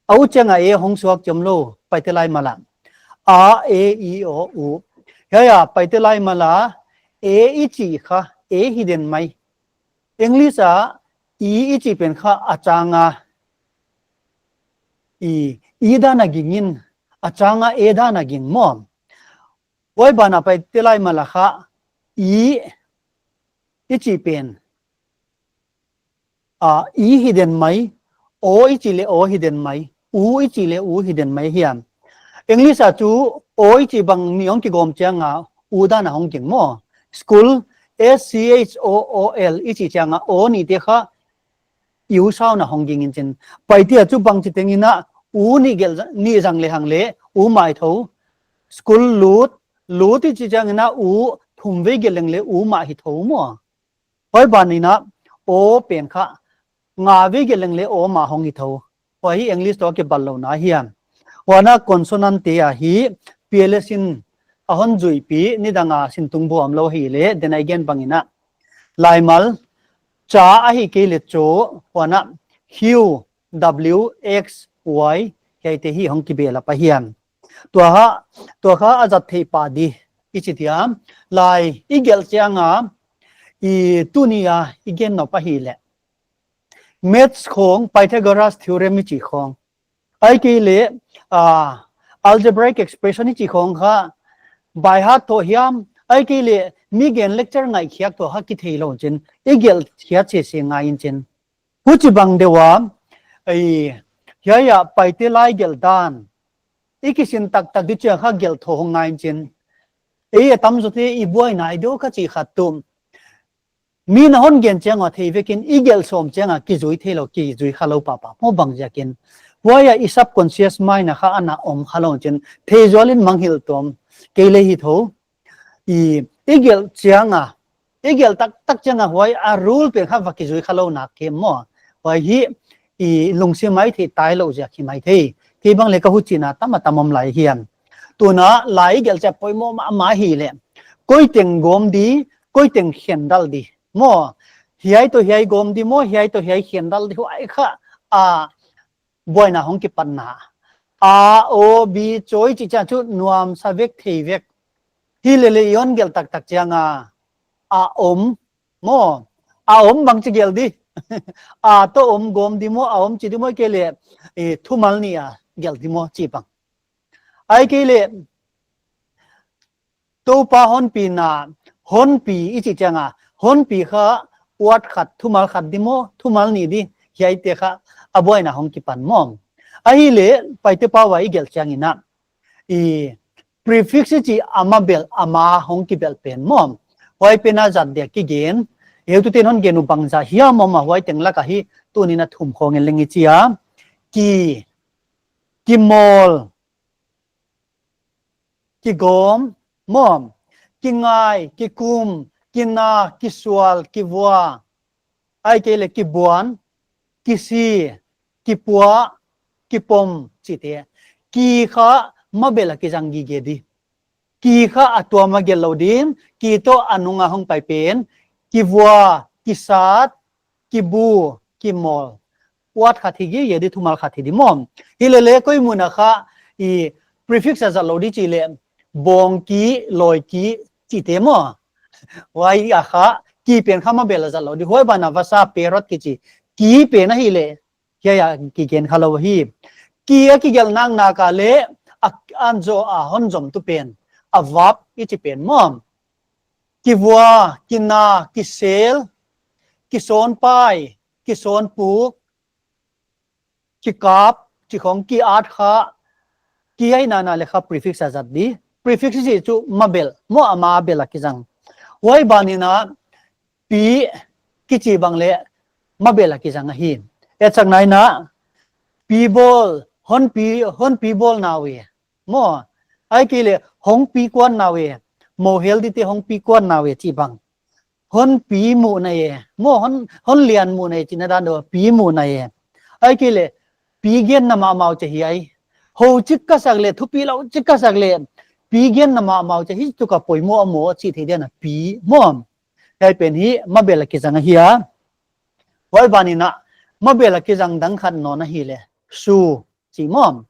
A ut chiang a A hong suak chom lou, Paite laimal a. A, E, I, O, U. Hiai a, Paite laimal a, A i chih kha, A hi den mai. English a, E i chih pen kha a chang a. I, E dan a ging in, a chang a A dan a ging maw. Huai ban a Paite laimal a kha, E i chih pen. A, E hi den mai, O i chih leh O hi den mai, U i chih leh U hi den mai hiam. English a chu O i chih bang nih hong kigawm chiang a, U dan a hong ging maw. School, S C H O O L i chih chiang a, O nih te kha, U sound a hong ging in chin. Paite a chu bangchi teng in a, U nih gelh, nih zang lehang leh, U mah hi thou. School lut, lut i chih chiang in a, U thum vei gelh leng leh, U mah hi thou maw. Huai ban in a, O pen kha, nga vei gelh leng leh O mah hong hi thou. Huai hi English toh a kibat louhna hiam. Huan a consonant te a hi P L S in a hon zuihpih, nidang a sin tung bua om lou hileh, den a i gen bang in a. Laimal, cha ahi kei leh cho, huan a Q, W, X, Y, hiaite hi hong kibelap a hiam. Tua kha, tua kha a zat theih pah di. i chi dia, lai i gelh chiang a, i tuni a i gen nop ahihleh, maths khong Pythagoras theorem i chi khong, ahihkeileh, ah, algebraic expression i chi khong kha by heart toh hiam, ahihkeileh mi gen lecture ngaikhiak toh kha kitheilou chin, i gelh khiak sese ngai in chin. Huchibang deuh a, ei, hiai a Paite lai gelh dan i kisin taktak di chiang kha gelh thou hong ngai in chin. Ei, a tamzawte i buaina i deuh kha chi khat tum. Mi na hon gen chiang a thei vekin i gelh sawm chiang a kizui theilou, kizui khalou pahpah maw, bangziakin. Huai a i subconscious mind a kha ana om khalou chin, thei zual in mangngilh tuam kei leh hi thou. I, i gelh chiang a, i gelh taktak chiang a huai a rule pen kha va kizui khalou nak kem maw. Huai hi i lungsim maithei tailou ziak hi maithei. Kei bang leh ka huchihna tam a tam om lai hi a. Tuna lai i gelh chiang poimoh mahmah ahihleh, koi teng gawm di, koi teng khendal di maw. Hiai toh hiai gawm di maw, hiai toh hiai khendal di, huai kha a buaina hong kipatna. A, o, b, choi chih chiang chu nuamsa vek, thei vek. Hilele i hon gelh taktak chiang a, a om maw, a om bang chi gelh di. A toh om gawm di maw, a om chi di maw, ahihkeileh, eh, thumal nih a gelh di maw chibang. Ahihkeileh Toupa hon pina, hon pi i chih chiang a, hon pi kha word khat, thumal khat di maw, thumal nih di, hiaite kha a buaina hong kipan maw. Ahihleh Paite pau a i gelh chiang in a, i prefix i chih a mabel, a ma hong kibel pen maw. Huai pen a zat dia kigen, heutute'n hon gen uh bangzah hiam maw, huai teng lak a hi tuni'n a thum khong en leng i chi a. Ki, kimawl, kigawm maw, kingai, kikum, kina, kisual, kivua, ahihkeileh kibuan, kisi, kipua, kipom chihte. Ki kha mabel a kizang gige di. Ki kha a tuam a gelh lou din, ki toh a nung a hong pai pen, kivua, kisat, kibu, kimawl. Word khat hi gige di, thumal khat hi di maw. Hilele koi mun a kha i prefix a zat lou di chih leh, bawng ki, lawi ki chihte maw. Huai a kha ki pen kha mabel a zat lou di. Huai ban a vasa, parrot kichi ki pen ahihleh, hiai a kigen khalou hi. Ki a kigelh nak nak a leh, a, an zaw a hon zomtu pen, a verb i chih pen maw. Kivua, kina, kisel, kisawn pai, kisawn puk, kikap, chih khong ki at kha, ki ai nana leh kha prefix a zat di. Prefix i chih chu mabel maw, a mabel a kizang. Huai ban in a pi kichi bang leh mabel a kizang ahi. Etsakna in a, pi bawl, hon pi, hon pi bawl na uh e maw. Ahihkeileh hong pi kuan na uh e, mou hel dite hong pi kuan na uh e chibang. Hon pi muh na e maw, hon, hon lian muh na e chihna dan deuh, pi muh na e. Ahihkeileh pi genna mahmah uh chih hiai. Hou chik ka sak leh, thupi lou chik ka sak leh, pi genna mahmah uh chih hi tu ka poimoh a maw chih thei dia na pi maw. Hiai pen hi mabel a kizang ahi a. Huai ban in a mabel a kizang dang khat nawn ahihleh, su chih maw.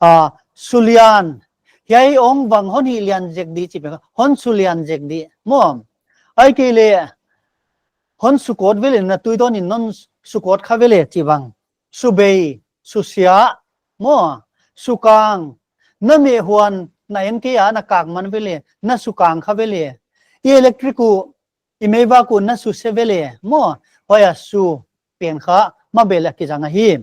A, sulian. Hiai ong vang hon hihlian zek di chih pen, hon sulian zek di maw. Ahihkeileh hon sukawt vele, na tui dawn in non sukawt kha vele chibang. Subei, susia maw, sukang. Na meh huan na en kei a, na kak man vele, na sukang kha vele. I electric uh, i meivak uh na suse vele maw. Huai a su pen kha mabel a kizang ahi.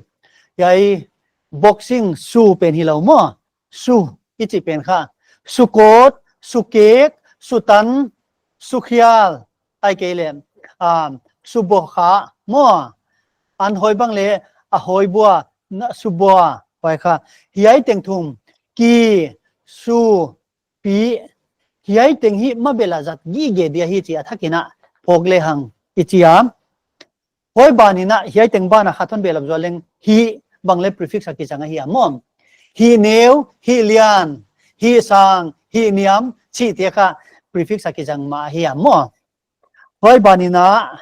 Hiai boxing su pen hilou maw. Su i chih pen kha sukawt, sukek, sutan, sukhial, ahihkeileh, um, subokha maw. An hawi bang leh a hawi bua, na subua, huai kha. Hiai teng thum, ki, su, pi, hiai teng hi mabel a zat gige dia hi chih a thak in a phawk lehang i chi a. Huai ban in a hiai teng ban a khat hon belap zual leng, hih bang leh prefix a kizang ahi a maw. Hih neu, hih lian, hih sang, hih niam chihte kha prefix a kizang mah ahi a maw. Huai ban in a,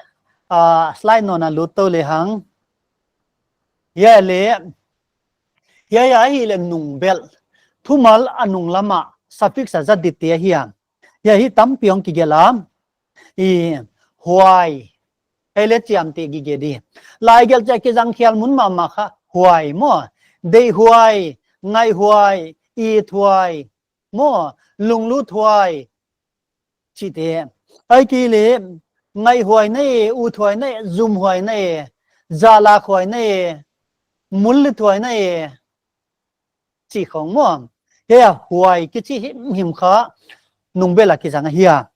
ah, slide nawn a lut tou lehang. Hiai leh, hiai ahihleh nungbelh. Thumal a nung lam a suffix a zat dite ahi a. Hiai hi tampi hong kigelh a. I, huai. Hiai leh chiamteh gige di. Laigelh chiah kizang khial mun mahmah kha. Huai maw. Deihhuai, ngaihhuai, ithuai. Maw, lunglut huai. Chihte. Ahihkeileh, ngaihhuai na e, uthuai na e, zumhuai na e, zahlakhuai na e, mullithuai na e. Chih khong maw. Hiai a huai kichi himhim kha, nungbel a kizang ahi a.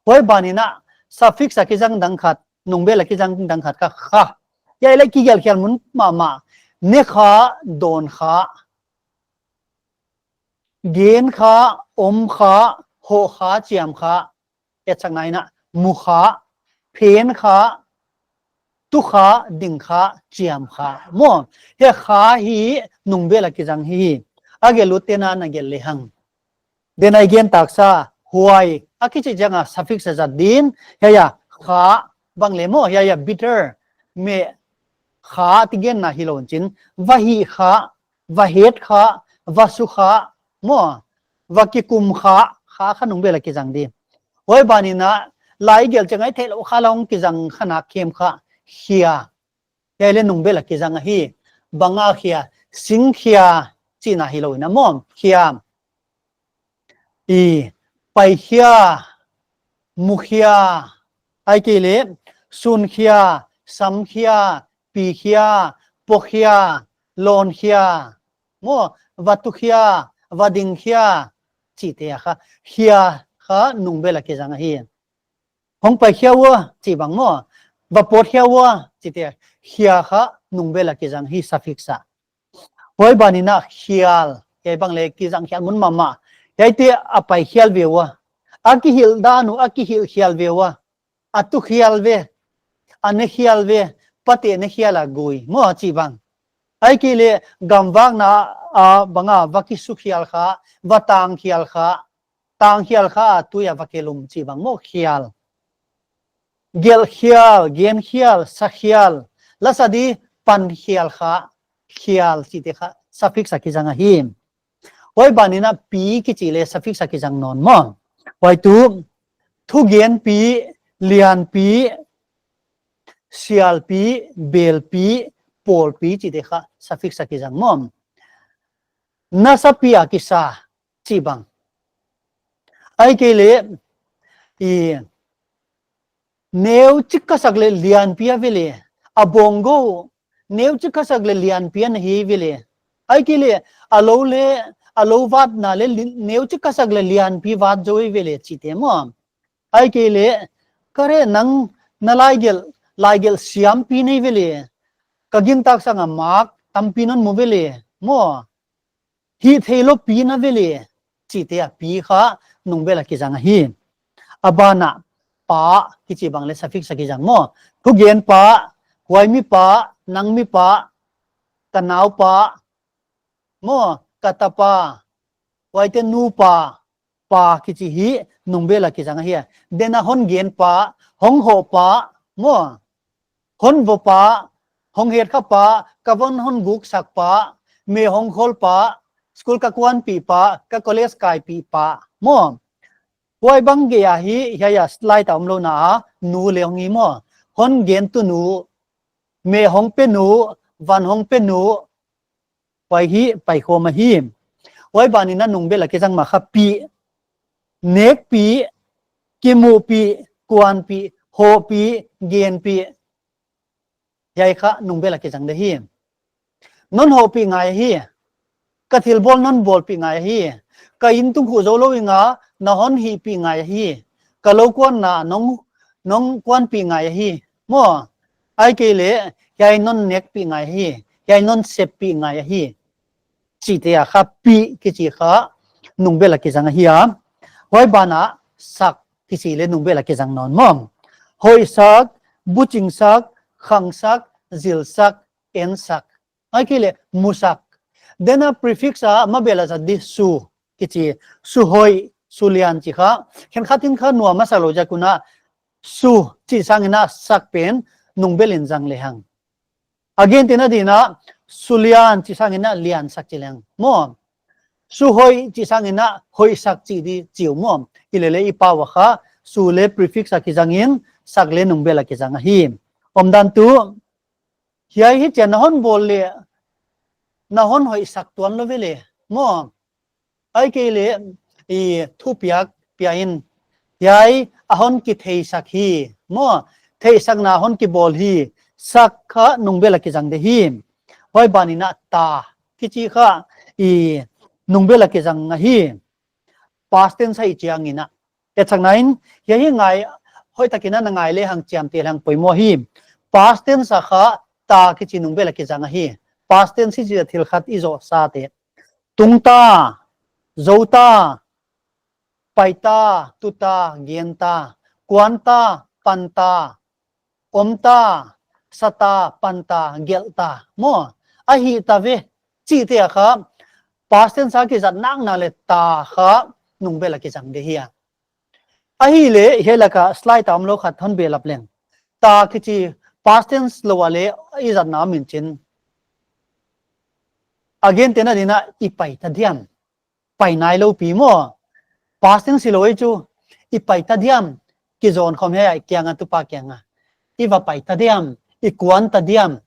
Huai ban in a, suffix a kizang dang khat, nungbel a kizang dang khat kha kha. Hiai leh kigelh khial mun mahmah. Ne kha, dawn kha. Gen kha, om kha, hoh kha, chiam kha. Etsakna in a, mu kha, phen kha, tu kha, ding kha, chiam kha. Maw, hiai kha hi nungbel a kizang hi. A gelh utte'n a na gelh lehang. Deihhuai gen taksa, huai. A kichi chiang a suffix a zat din, hiai a, kha, bang leh maw, hiai a, bitter. Meh, kha, ti genna hilou chin. Va hih kha, va het kha, va su kha, maw, va kikum kha, kha kha nungbel a kizang di. Huai ban in a, laigelh chiang a i theihlouh kha lah hong kizang kha nak khem kha, khia. Hiai leh nungbel a kizang ahi, bang a khia, sing khia, chihna hilou in a maw, khia. I, pai khia, mu khia, ahihkeileh, sun khia, sam khia, pi khia, po khia, lawn khia, maw, va tu khia, va ding khia, chihte a kha, khia kha nungbel a kizang ahi. Hong pai khia ua, chih bang maw, va pawt khia ua, chihte a, khia kha nungbel a kizang hi suffix a. Huai ban in a khial, hiai bang leh kizang khial mun mahmah. Hiaite a pai khial ve ua. A kihilh dan uh, a kihilh khial ve ua. A tu khial ve. A ne khial ve. Pate ne khial a gui. Maw chih bang. Ahihkeileh gamvakna a bang a va kisu khial kha, va tang khial kha. Tang khial kha a tui a va kelum chih bang maw khial. Gelh khial, gen khial, sa khial. Lasa di pan khial kha, khial chihte kha, suffix a kizang ahi. Huai ban in a pi kichi leh suffix a kizang nawn maw. Huai tuh, thugenpi, lianpi, sialpi, belpi, pawlpi chihte kha, suffix a kizang maw. Nasapi a kisa, chih bang. Ahihkeileh, i, neuchik ka sak leh lianpi a ve leh, a bawng gou, neuchik ka sak leh lianpi a na hi ve leh. Ahihkeileh, a lou leh, a lou vatna leh li-, neuchik ka sak leh lianpi vat zou ve leh chihte maw. Ahihkeileh, ka re nang na laigelh, laigelh siampi na hi ve leh. Ka gintak sang a mak, tampi non mu ve leh. Maw. Hihtheilou pi na ve leh, chihte a pi kha nungbel a kizang ahi. A ban a pa kichi bang leh suffix a kizang maw. Thugenpa, huai mi pa, nang mi pa, ka nau pa, maw, ka tapa, huaite nu pa, pa kichi hi nungbel a kizang ahi. Deihhuai hon genpa, hong hohpa, maw. Hon vopa, hong hetkha pa, ka von hon guksak pa, me hong kholpa, school ka kuanpih pa, ka college kaipih pa, maw. Huai bang gei ahi, hiai a slide a omlou na a, nu leh hong hi maw. Hon gentu nu, me hong pe nu, van hong pe nu, huai hi, paikhawm ahi. Huai ban in a nungbel a kizang mah kha pi. Nekpi, kimuhpi, kuanpi, hohpi, genpi. Hiai kha nungbel a kizang di hi. Non hohpi ngai hi. Ka thilbawl non bawlpi ngai hi. Ka in tung khuh zoulou ing a, na hon hihpi ngai hi. Ka lou kuanna nong, nong kuanpi ngai hi. Maw, ahihkeileh, hiai non nekpi ngai hi. Hiai non seppi ngai hi. Chihte a kha pi kichi kha nungbel a kizang ahi a. Huai ban a sak kichi leh nungbel a kizang nawn maw. Hoihsak, buchingsak, khangsak, zilsak, ensak. Ahihkeileh musak. Deihhuai prefix a mabel a zat di su kichi, su hoih, su lian chi kha. Khenkhat in kha nuam a sa lou ziak un a su chih sang in a sak pen nungbel in zang lehang. Again, tina dina, su lian chih sang in a liansak chi leng. Maw. Su hoih chih sangin a hoihsak chih di chi uh maw. Hilele i pau a kha, su le prefix a kizangin, sak le nungbel a kizang ahi. Omdan tu, hiai hichia na hon bawl le, na hon hoihsak tuan lou ve le maw. Ahihkeileh, i thupiak pia in, hiai a hon kitheisak hi maw, theihsakna hon kibawl hi, sak kha nungbel a kizang di hi. Huai banin a ta kichi kha, i nungbel a kizang ahi. Past tense ahih chiangin a, etsakna in, hiai hi ngai, hoihtakin a na ngai lehang chiamteh lehang poimoh hi. Past tense a kha ta kichi nungbel a kizang ahi. Past tense hichia thil khat i zoh sate. Tung ta, zou ta, pai ta, tu ta, gen ta, kuan ta, pan ta, om ta, sa ta, pan ta, gelh ta maw. Ahi ta ve, chihte a kha, past tense a kizat nakna le ta kha nungbel a kizang di hi a. Ahihleh, hiai laka slide a omlou khat hon behlap leng. Ta kichi past tense lou a le i zatna om in chin. A gentehna dingin a i pai ta diam. Pai nailou pi maw. Past tense hilou ei chu. I pai ta diam. Kizon khawm hiai a kianga, tupa kianga. I va pai ta diam. I kuan ta diam.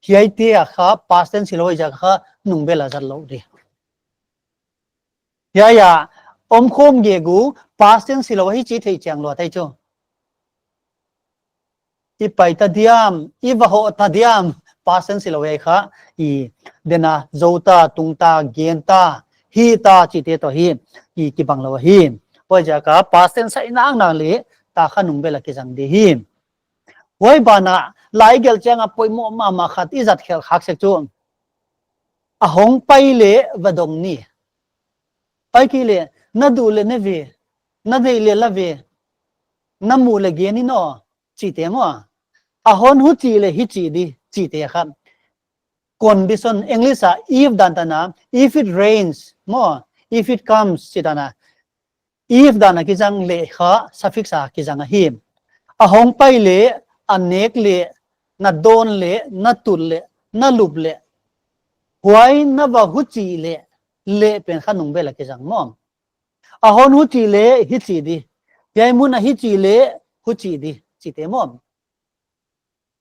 Hiaite a kha past tense hilou ei ziak a kha nungbel a zat lou di. Hiai a, omkhawm gegu past tense hilou hichi thei chiang lua tai chu. I pai ta diam, i va hoh ta diam, past tense hilou hiai kha, i dena zou ta, tung ta, gen ta, hi ta, chihte toh hi, i kibang lou hi. Huaiziak a past tense ahih nakna le, ta kha nungbel a kizang di hi. Huai banah, lai gelh chiang a poimoh mahmah khat i zat khelh khak sek chu. A hong pai le va dong ni. Ahihkeileh, na duh le ne ve, na deih le la ve, na muh le gen in aw, chihte maw. A hon huchi le hichi di, chihte kha. Condition, English a, if dan tan a, if it rains, maw, if it comes, chih dan a. If dan a kizang le kha, suffix a kizang ahi. A hong pai le, a nek le, na dawn le, na tut le, na lup le. Huai na va huchi le, le pen kha nungbel a kizang maw. A hon huchi le, hichi di. Hiai mun a hichi le, huchi di, chihte maw.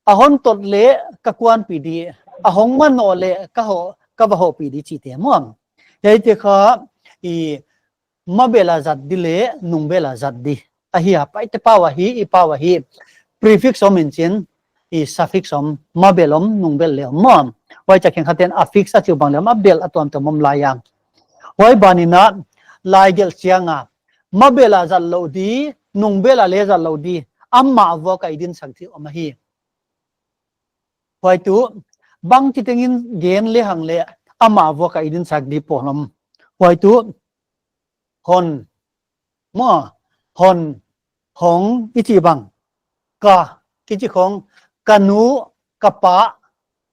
A hon tot le ka kuanpih di, a hong manoh le ka hoh, ka va hohpih di chihte maw. Hiaite kha i mabel a zat di le nungbel a zat di. Ahi a, paite pau ahi, i pau ahi. Prefix om in chin, i suffix om, mabel om, nungbel le om maw. Huaicha khenkhatten affix a chi uh bang le mabel a tuamtuam om lai a. Huai banin a lai gelh chiang a, mabel a zat lou di, nungbel a le zat lou di, amah vuak a i dinsak di om ahi. Huai tu, bangchi tengin gen lehang le, amah vuak a i dinsak di poh lou. Huai tu, hon, maw, hon, hong, i chih bang. Ka, kichi khong, ka nu, ka pa,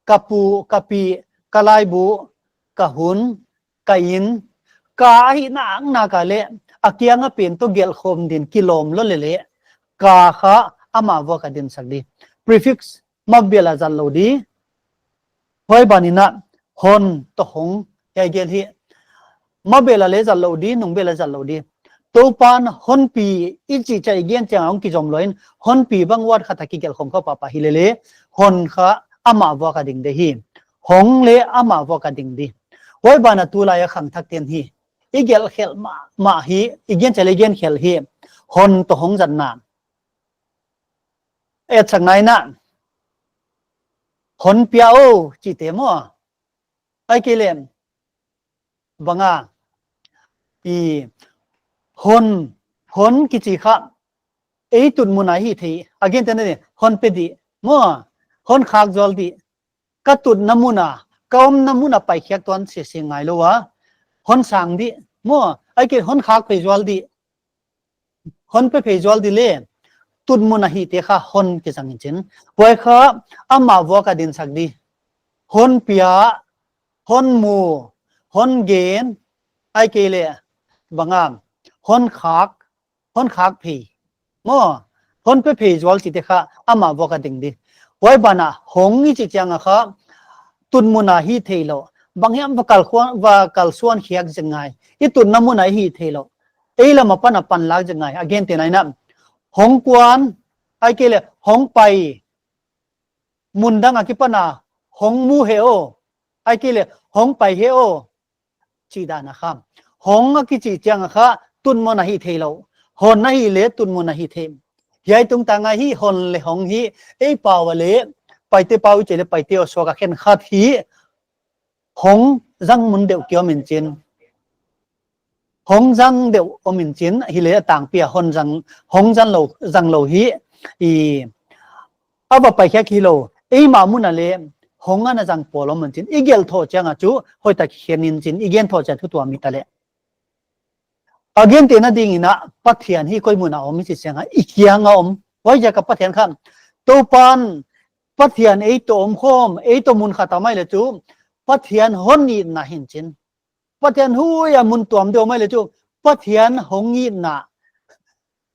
ka pu, ka pi, ka laibu, ka hun, ka inn, ka ahih naknak a le, a kianga pen toh gelh khawm din kilawm lou lele, ka kha amah vuak a dinsak di. Prefix, mabel a zat lou di. Huai banin a, hon toh hong, hiai gel hi. Mabel a le zat lou di, nungbel a zat lou di. Toupan honpi i chih chiang i gen chiang a hong kizom lou in, honpi bang word khat a kigelh khawm khawm pahpah hi lele, hon kha amah vuak a ding di hi. Hong le amah vuak a ding di. Huai ban a tulai a khangthakten hi. I gelh khelh mahmah hi, i gen chiang le gen khelh hi. Hon toh hong zatna. Etsakna in a, hon pia o, chihte maw. Ahihkeileh, bang a, i, hon, hon kichi kha, ei tut mun a hithei, a gentehna di, hon pe di, maw, hon khak zual di, ka tutna mun a, ka omna mun a paikhiak tuan sese ngailou a, hon sang di, maw, ahihkeileh hon khak phei zual di, hon pe phei zual di le, tut mun a hihte kha hon kizang in chin. Huai kha amah vuak a dinsak di. Hon pia, hon mu, hon gen, ahihkeileh, bang a, hon khak, hon khak phei. Maw, hon pe phei zual chihte kha amah vuak a ding di. Huai ban a hong i chih chiang a kha, tut mun a hithei lou, banghiam va kal khuan, va kalsuan khiak zek ngai. I tunna mun ah i hih theilou. Ei lam apan a panlak zek ngai. A gentehna in a, hong kuan, ahihkeileh hong pai, mun dang akipan a hong mu hi aw, ahihkeileh hong pai hi aw, chih dan a kha. Hong a kichih chiang a kha, tunmun a hih theilou. Hon a hih leh tunmun a hih thei. Hiai tungtang a hi hon leh hong hi, ei pau a leh, Paite pau i chih leh Paite aw suak a khenkhat hi, hong zang mun deuh ki om in chin. Hong zang deuh om in chin, hileh a tangpi a hon zang, hong zang lou, zang lou hi, i, a va pai khiak hilou, eimah mun a leh, hong ana zang pawl om in chin, i gelh thou chiang a chu, hoihtak khen in chin, i gen thou chiang thu tuam i ta leh. A gentehna ding in a, Pathian hi koi mun a om i chih chiang a, i kiang a om, huaiziak a Pathian kha, Toupan, Pathian ei toh om khawm, ei toh mun khat a om leh chu, Pathian hon itna hi in chin. Pathian huai a mun tuam deuh mai leh chu, Pathian hong itna.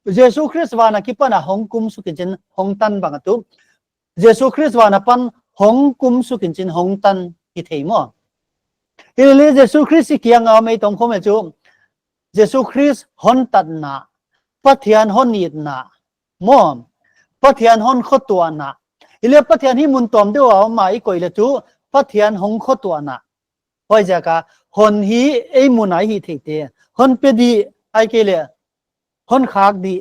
Jesu Khrist van akipan a hong kum suk in chin hong tan bang a tu. Jesu Khrist van apan hong kum suk in chin hong tan hi thei maw. Hileh Jesu Khrist i kiang a om ei toh om khawm leh chu, Jesu Khrist hon tatna, Pathian hon itna, maw. Pathian hon khotuahna. Hileh Pathian hi mun tuam deuh a om a i koih leh chu, Pathian hong khotuahna. Huaiziak a, hon hi ei mun a i hih theite. Hon pe di, ahihkeileh, hon khak di.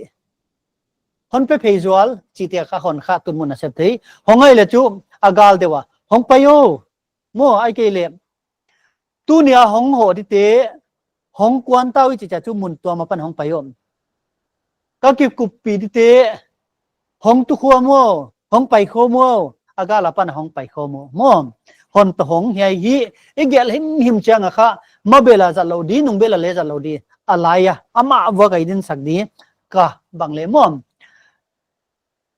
Hon pe phei zual, chihte kha hon kha tunmun a sep thei. Hong a hih leh chu, a gal deuh a. Hong pai aw. Maw, ahihkeileh. Tuni a hong hoh dite, hong kuan ta uh i chih chiang chu mun tuam apan hong pai aw. Ka kikuppih dite, hong tu khawm aw, hong pai khawm aw, a gal apan hong pai khawm aw. Maw, hon toh hong hiai hi, i gelh himhim chiang a kha, mabel a zat lou di, nungbel a leh zat lou di, a lai a, amah vuak a i dinsak di, ka bang leh maw.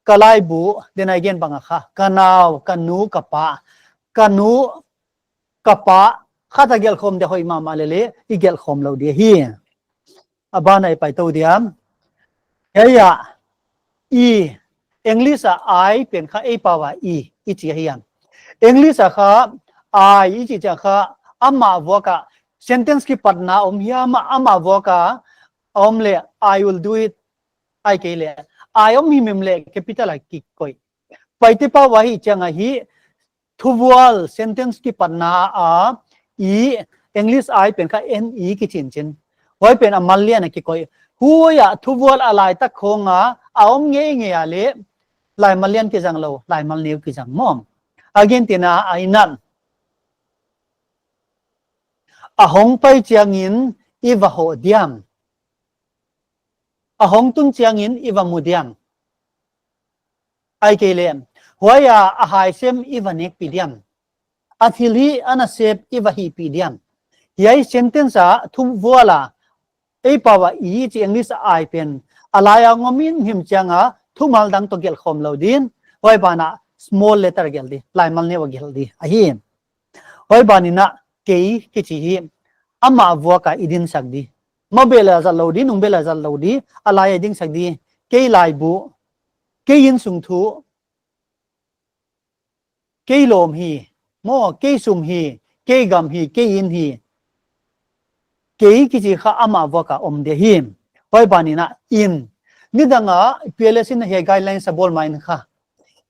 Ka laibu, den a i gen bang a kha, ka nau, ka nu, ka pa, ka nu, ka pa, khat a gelh khawm di hoih mahmah leh leh, i gelh khawm lou di hi. A ban a i pai tou dia. Hiai a, i, English a I pen kha ei pau a i, i chih ahi a. English a kha, I, i chih chiang kha, amah vuak a, sentence kipatna om hiam a, amah vuak a, om leh, I will do it, ahihkeileh, I om himhim leh capital a kikoih. Paite pau a hih chiang a hi, thuvual sentence kipatna a, i, English I pen kha N E kichi in chin. Huai pen a mal lian a kikoih. Huai a thuvual a laitak khong a, a om ngeingei a leh, laimal lian kizang lou, laimal neu kizang maw. A gentehna a in a, a hong pai chiangin i va hoh diam. A hong tun chiangin i va mu diam. Ahihkeileh, huai a a hai sem i va nekpih diam. A thil hi a nasep i va hihpih diam. Hiai sentence a thuvual a, ei pau a i chih English a I pen, a lai a om himhim chiang a, thumal dang toh gelh khawm lou din, huai ban a small letter gelh di, laimal neu a gelh di, ahi. Huai ban in a kei kichi hi, amah vuak a i dinsak di. Mabel a zat lou di, nungbel a zat lou di, a lai a i dinsak di, kei laibu, kei insung thu, kei lawm hi, maw, kei sum hi, kei gam hi, kei in hi. Kei kichi kha amah vuak a om di hi. Huai ban in a in. Nidang a P L S in hiai guidelines a bawl ma in kha.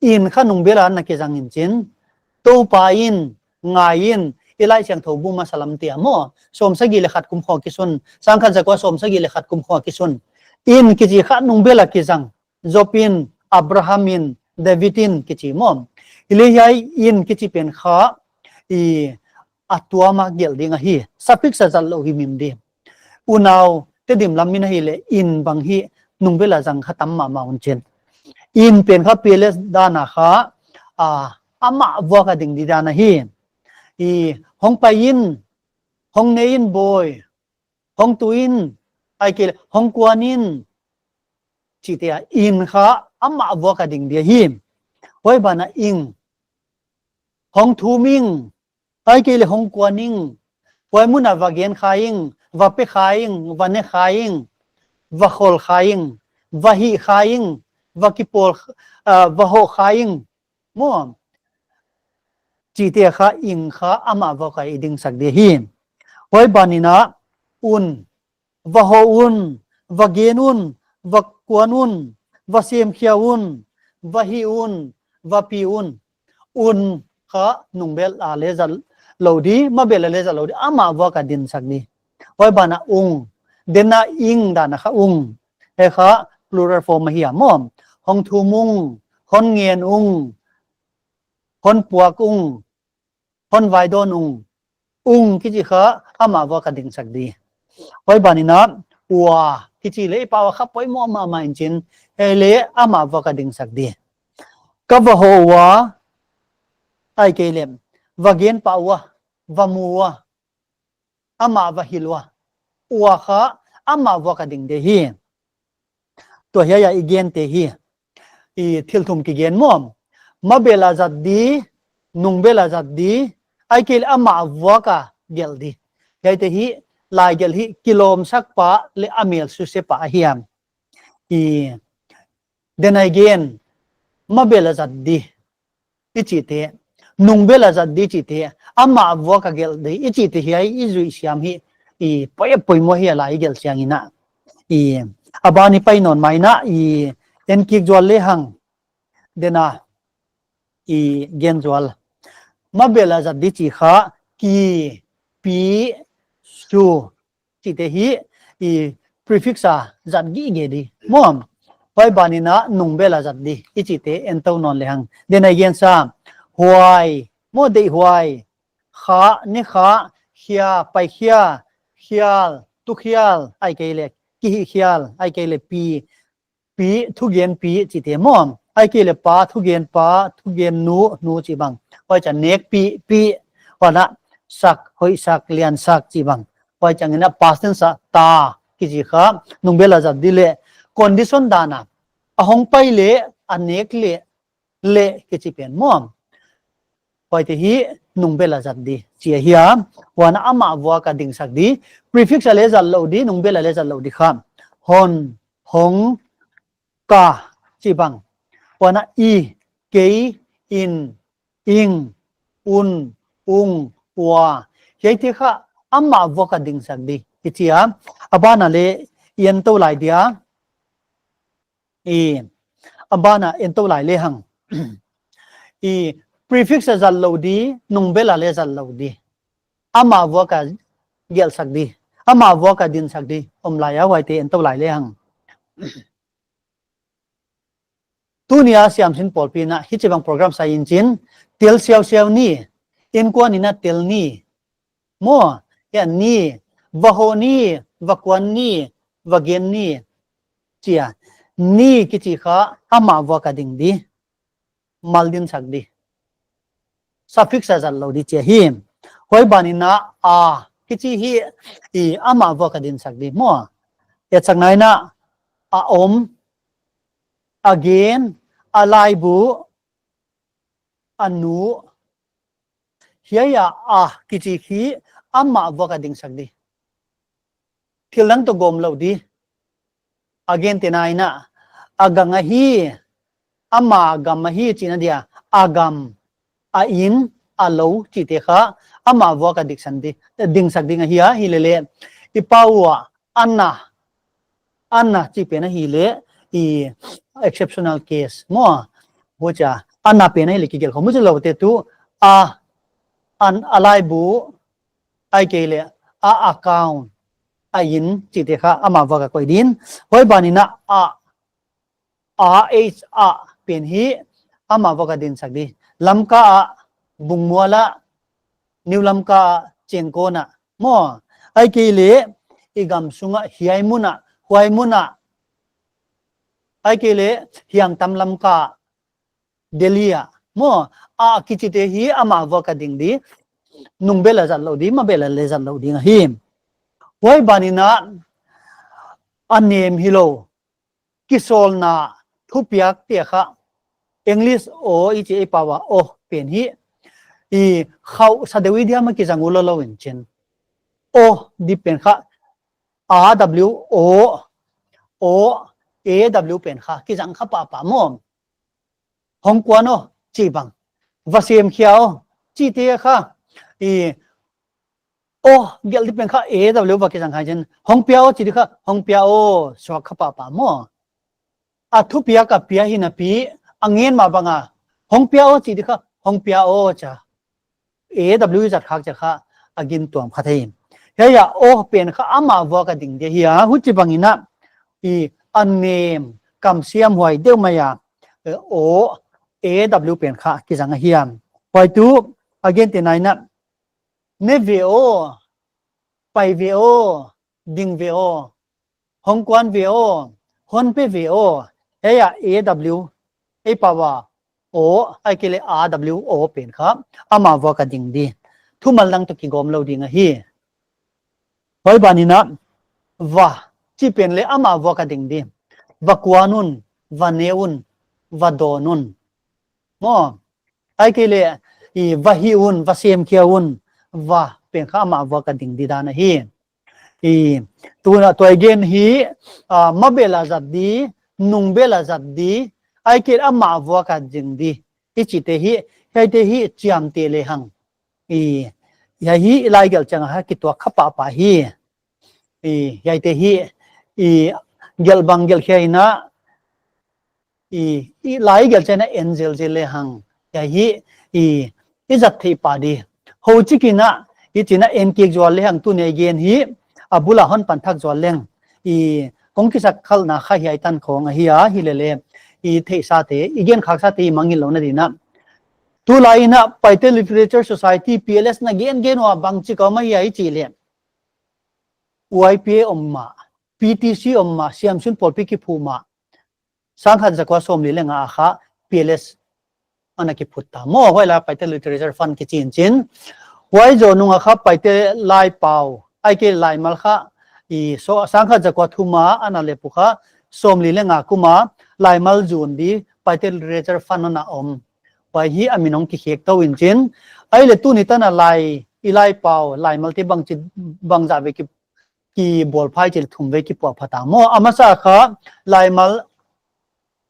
In kha nungbel a na kizang in chin. Toupa in, ngai in, i Laisiangthou bu masa lam te a maw. Sawmsagih leh khat kum khong kisun. Sangkhat zakua sawmsagih leh khat kum khong kisun. In kichi kha nungbel a kizang. Job in, Abraham in, David in kichi maw. Hileh hiai in kichi pen kha, i a tuam a gelh ding ahi. Suffix a zat lou himhim di. Unau, Tedim lam in ahihleh in bang hi nungbel a zang kha tam mahmah un chin. In pen kha P L S dan a kha, a, amah vuak a ding di dan ahi. I, hong pai in, hong ne in bawi, hong tu in, ahihkeileh, hong kuan in, chihte a in kha amah vuak a ding di ahi. Huai ban a ing, hong thum ing, ahihkeileh hong kuan ing, huai mun a va gen kha ing, va pe kha ing, va ne kha ing, va khol kha ing, va hih kha ing, va kipawl, ah, va hoh kha ing. Maw. chihte kha ing kha amah vuak a i dingsak di hi. Huai ban in a un, va hoh un, va gen un, va kuan un, va semkhia un, va hih un, va pi un. Un kha nungbel a leh zat lou di, mabel a leh zat lou di, amah vuak a dingsak di. Huai ban a ung, den a ing dan a kha ung. Hiai kha plural form ahi a maw. Hong thum ung, hon ngen ung, hon puak ung, hon vaidawn ung. Ung kichi kha amah vuak a dingsak di. Huai ban in a ua kichi leh i pau a kha poimoh mahmah in chin, hiai leh amah vuak a dingsak di. Ka va hoh ua, ahihkeileh va gen pah ua, va mu ua, amah va hilh ua. Ua kha amah vuak a ding di hi. Tua hiai a i gente hi. I thil thum kigen maw. Mabel a zat di, nungbel a zat di, ahihkeileh amah vuak a gelh di. Hiaite hi, laigelh hi, kilawmsak pa leh a mel suse pa ahi a. I den a i gen, mabel a zat di i chihte, nungbel a zat di chihte, amah vuak a gelh di i chihte hiai i zuih siam hi, i poi, poimoh hi a lai i gelh siang in a. I, a ban i pai nawn mai in a, i en kik zual lehang, den a i gen zual. Mabel a zat di chih kha, ki, pi, su, chihte hi, i prefix a zat gige di. Maw, huai ban in a nungbel a zat di i chihte en tou nawn lehang. Den a i gen sa, huai, maw, deihhuai, kha, ne kha, khia, pai khia, khial, tu khial, ahihkeileh kihih khial, ahihkeileh pi, pi, thugen pi chihte maw. Ahihkeileh pa, thugen pa, thugen nu, nu chih bang. Huai chiang nek pi, pi, huan a sak, hoihsak, liansak chih bang. Huai chiang in a past tense a ta kichi kha nungbel a zat di leh condition dan a, a hong pai leh, a nek leh, leh kichi pen maw. Huaite hi nungbel a zat di chi ahi a. Huan a amah vuak a dingsak di. Prefix a leh zat lou di, nungbel a leh zat lou di kha. Hon, hong, ka chih bang. Huan a i, kei, in, ing, un, ung, ua. Hiaite kha amah vuak a dingsak di i chi a. A ban a leh i en tou lai dia. I, a ban a en tou lai lehang. I prefix a zat lou di, nungbel a leh zat lou di. Amah vuak a gelhsak di, amah vuak a dingsak di om lai a, huaite en tou lai lehang. Tuni a Siamsin Pawlpi in a hichibang program sai in chin, tel siausiau ni, innkuan in a tel ni. Maw, hiai ni, va hoh ni, va kuan ni, va gen ni. Chi a, ni kichi kha amah vuak a ding di. Mal dingsak di. Suffix a zat lou di chi ahi. Huai ban in a, a kichi hi, i amah vuak a dingsak di. Maw, etsakna in a, a om, a gen, a laibu, a nu. Hiai a, a kichi hi amah vuak a dingsak di. Thil dang toh gawm lou di. A gente na in a, a gang ahi, ama gam ahi chihna dia, a gam, a inn, a lou chihte kha amah vuak a dingsak di, dingsak ding ahi a, hilele i pau a, ana, ana chih pen ahihleh, i exceptional case maw. Huchia, ana pen ahihleh kigelh khawm uh lou te tu, a, an, a laibu, ahihkeileh, a account, a inn chihte kha amah vuak a koih din. Huai ban in a, a, a, H, a pen hi amah vuak a dingsak di. Lamka a, Bungmual a, New Lamka a, Chengkon a. Maw, ahihkeileh, i gam sung a, hiai mun a, huai mun a. Ahihkeileh, hiang tam Lamka, Delhi a. Maw, a kichite hi amah vuak a ding di. Nungbel a zat lou di, mabel a leh zat lou ding ahi. Huai ban in a, a nem hilou. Kisawlna thupiak te kha. English aw i chi i pau a aw pen hi. I khauhsa deuh i dia mah kizang uh lou lou in chin. Aw di pen kha. A W aw. Aw, A W pen kha. Kizang kha pahpah maw. Hong kuan aw, chih bang. Va semkhia aw, chihte kha, i, O gelh di pen kha A W va kizang hai chin. Hong pia o chih di kha, hong pia o, suak kha pahpah maw. A thupiak a pia hi napi, a ngen mah bang a, hong pia o chih di kha, hong pia o chia. A W zat khak chia kha, a gin tuam kha thei. Hiai a O pen kha amah vuak a ding di ahi a, huchibang in a, i, a nem, kamsiam huai deuh mai a, eh, O, A W pen kha kizang ahi a. Huai tu, a gente nai in a, ne ve o, pai ve o, ding ve o, hong kuan ve o, hon pe ve o. Hiai a A W, ei pau a O, ahihkeileh A W O pen kha, amah vuak a ding di. Thumal dang toh kigawm lou ding ahi. Huai ban in a, va, chih pen leh amah vuak a ding di. Va kuan un, va ne un, va dawn un. Maw, ahihkeileh, i, va hih un, va semkhia un, va pen kha amah vuak a ding di dan ahi. I, tuna tua i gen hi, ah, mabel a zat di, nungbel a zat di, ahihkeileh amah vuak a ding di. I chihte hi, hiaite hi chiamteh lehang. I, hiai hi i lai gelh chiang a kituak kha pahpah hi. I, hiaite hi, i, gelh bang gelh khia in a, i, i lai gelh chiang a en zelzel lehang. Hiai hi, i, i zat theih pah di. Hou chik in a, i chih in a en kik zual lehang tuni i gen hi, a bul a hon pan thak zual leng. I, kong kisak khalhna kha hiai tan khong ahi a, hilele, i theihsate, i gen khaksate i mangngilh louhna di'n a. Tulai in a Paite Literature Society, P L S na gen gen ua bangchi ka om ahia i chih leh, Y P A om mah, P T C om mah, Siamsin Pawlpi kiphuh mah, sangkhat zakua sawmli leh nga a kha P L S ana kiphut ta. Maw, huai la Paite Literature Fund kichi in chin. Huai zoh nung a kha Paite Laipau, ahihkeileh Laimal kha, i, so, sangkhat zakua thum a ana lep uh kha, sawmli leh nga kum a Laimal zun di Paite Literature Fund ana om. Huai hi a min hong kikhek tou in chin. Ahihleh tuni tan a lai, i Laipau, Laimalte bangchi, bangzah vei ki, kibawl phai chih leh thum vei kipuahphat a maw. A masa kha Laimal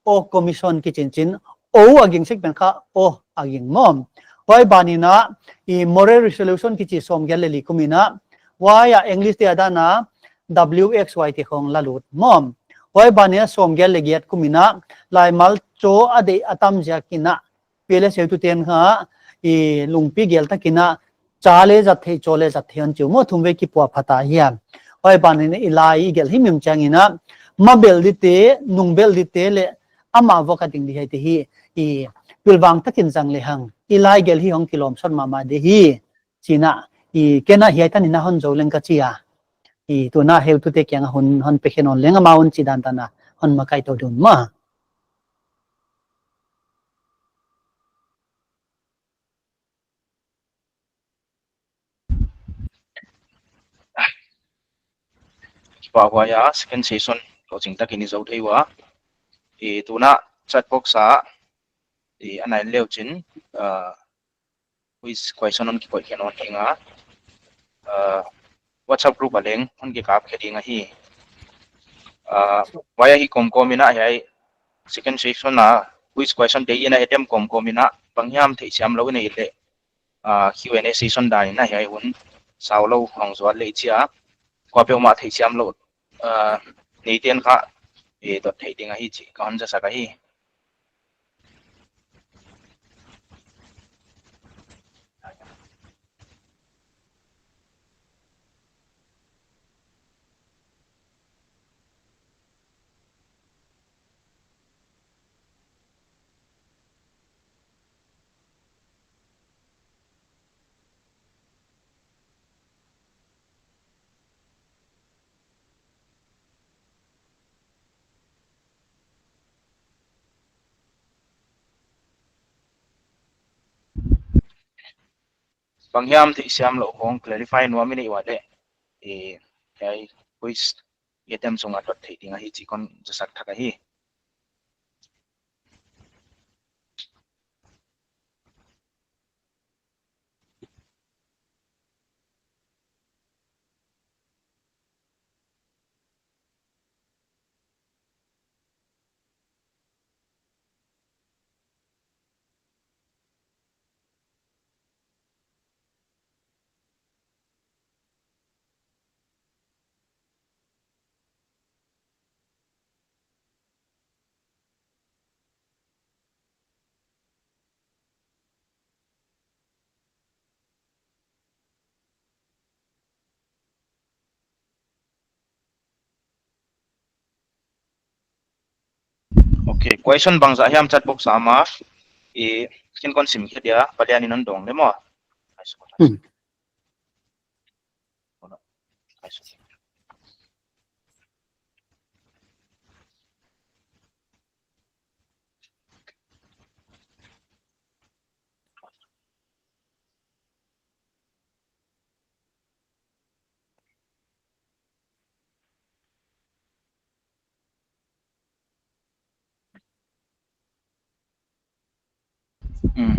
O Commission kichi in chin, O a ging sek pen kha O a ging maw. Huai ban in a, i Moral Resolution kichi sawmgiat leh li kum in a, huai a English te a dan a W X Y te khong la lut maw. Huai ban in a sawmgiat leh giat kum in a, Laimal chaw a deih a tam ziak in a, P L S heutute'n kha, i lungpi gel tak in a, cha leh zat theih, chaw leh zat theih hon chi uh maw, thum vei kipuahphat a hiam. Huai ban in i lai i gelh himhim chiang in a, mabel dite, nungbel dite leh amah vuak a ding di hiaite hi, i pilvang tak in zang lehang, i lai gelh hi hong kilawm sawt mahmah di hi, chi in a, i ken a hiai tan in a hon zou leng ka chi a. I tuna heutute kiang a hon, hon pe khe nawn leng amau hon chih dan tan a, hon makai tou ding uh maw. Kipahhuai a, second session, kou ching tak in i zou thei ua. I tuna chat box a, i a nai leuchin, ah, quiz question hon kikoih khe nawn ding a. Ah, WhatsApp group a leng hon kikap khe ding ahi. Ah, huai ahi kawmkawm in a hiai second session a quiz question te i na attempt kawmkawm in a banghiam theihsiam lou i neih leh, ah, Q and A session dan in a hiai hun saulou hong zual leh chia. Kuapeuhmah theihsiam lou, ah, neite'n kha, i dot theih ding ahi chih ka hon zasak ahi. Banghiam theihsiam lou hong clarify nuam i neih ua leh, i, hiai quiz i attempt sung a dot theih ding ahi chih kon zasak thak ahi. Okay, question bangzah hiam chat box ah mah. I, ken kon sim khe dia, palian in non dong le maw. Hmm. Hmm.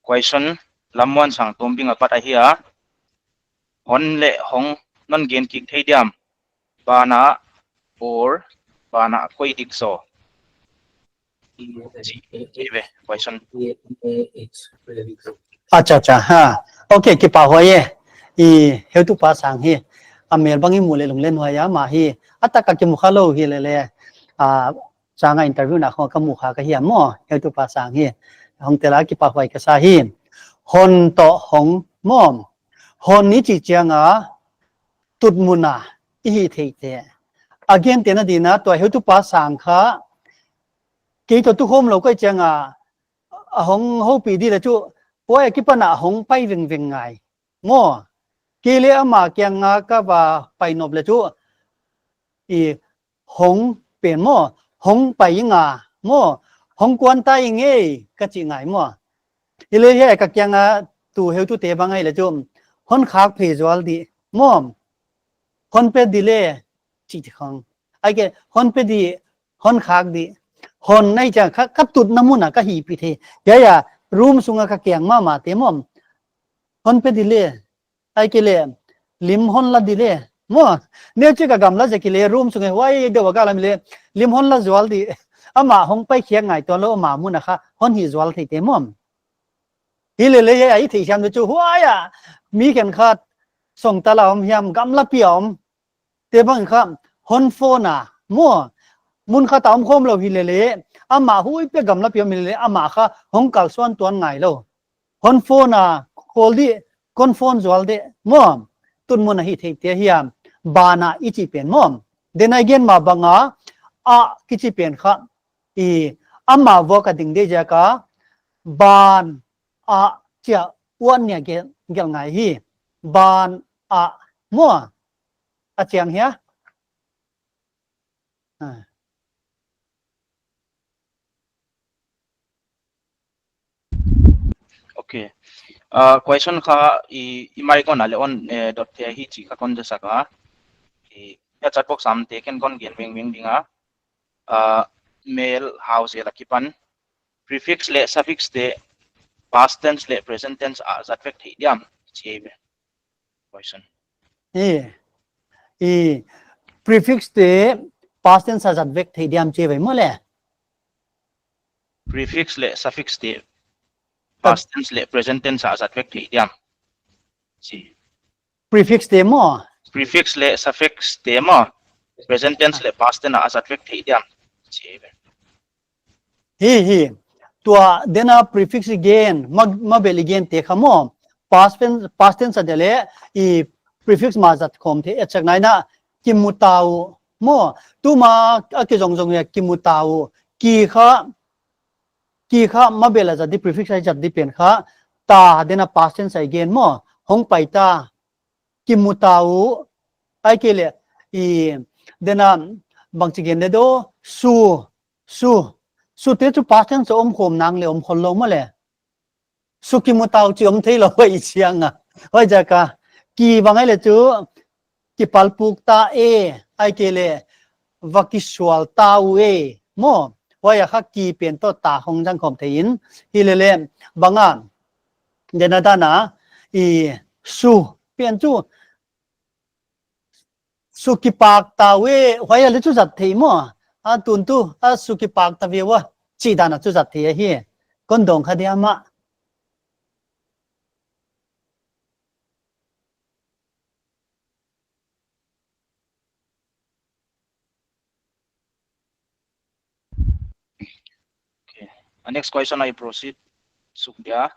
Question, Lammuan Sangtumbing apat ahi a. Hon leh hong non gen kik thei diam. Banah or banah koi dik zaw. Chi, chi ve, question. Acha, acha, ha. Okay, kipahhuai e. I heutupa sang hi. A mel bang i mu leh lunglen huai a mah hi. A tak a kimu kha lou hi lele. A, chang a interview na khong ka mu kha ka hi a maw. Heutupa sang hi. Hong tel a kipahhuai ka sa hi. Hon toh hong maw. Hon i chih chiang a tut mun a i hih theite. A gentehna ding in tua heutupa sang kha kei toh tu khawm lou ka hih chiang a, a hong houpih di leh chu, huai akipan a hong pai vengveng ngai. Maw, kei leh ama kiang a ka va pai nop leh chu, i hong pen maw, hong pai ing a, maw, hong kuan ta ing e, ka chih ngai maw. Hilele hiai ka kiang a tu heutute bang ahi leh chu, hon khak phei zual di, maw, hon pe di le, chih khong. Ahihkeileh, hon pe di, hon khak di. Hon na chih chiang kha, ka tutna mun a ka hihpih thei. Hiai a, room sung a ka keng mahmah te maw. Hon pe di le. Ahihkeileh, lim hon la di le. Maw, neu chik a gamla zek leh, room sung a huai deuh a ka lam leh, lim hon la zual di. Ama hong pai khiak ngai tuan lou, ama mun a kha, hon hih zual theite maw. Hilele hiai a i theih hiam leh chu huai a. Mi khenkhat, songtal a om hiam, gamlapi a om. Te bang kha, hon phone a, maw. Mun khat a om khawm lou hilele, ama huai peuh gamlapi a om hilele, ama kha hong kalsuan tuan ngai lou. Hon phone a, call di, kon phone zual di, maw. Tut mun a hih theite hiam, banah i chih pen maw. Then again mah bang a, a kichi pen kha, i, ama vuak a ding di ziak a, banah chia uan nia gelh, gelh ngai hi. Banah maw. A chiang hia? Ah. Okay. Uh, question kha i, i mai kon a leh on, eh, dot thei hi chih kha kon za sak a. I, hiai chat box a mite ken kon gen vengveng ding a. Uh, mel hau zel akipan. Prefix leh suffix te past tense leh present tense a zat vek thei diam chi ve. Question. I, i, prefix te past tense a zat vek thei diam chi ve maw le. Prefix leh suffix te past tense leh present tense a zat vek thei diam. Chi. Prefix te maw. Prefix leh suffix te maw. Present tense leh past tense a zat vek thei diam. Chi ve. Hi, hi. Tua dena prefix i gen, ma, mabel i gen te kha maw. Past tense, past tense a dia leh, i prefix mah zat khawm thei, etsak ngai na, kimu ta uh, maw. Tuma a kizongzong hia kimu ta uh. Ki kha, ki kha mabel a zat di, prefix a zat di pen kha, ta dena past tense a i gen maw. Hong pai ta, kimu ta uh, ahihkeileh, i, dena bangchi gen de do, su, su, su te chu past tense a om khawm nang leh om khol lou maw le. Su kimu ta uh chi om thei lou huai chiang a. Huaiziak a, ki bang ahi leh chu, kipalpuk ta e, ahihkeileh, va kisual ta uh e, maw. Huai a kha ki pen toh ta hong zang khawm thei in, hilele, bang a, dena dana, i, su, pen chu, su kipak ta uh e, huai a leh chu zat thei maw. A tun tu, a su kipak ta ve ua, chih dan a chu zat thei ahi. Kon dong kha dia maw. Okay. A next question a i proceed suk dia.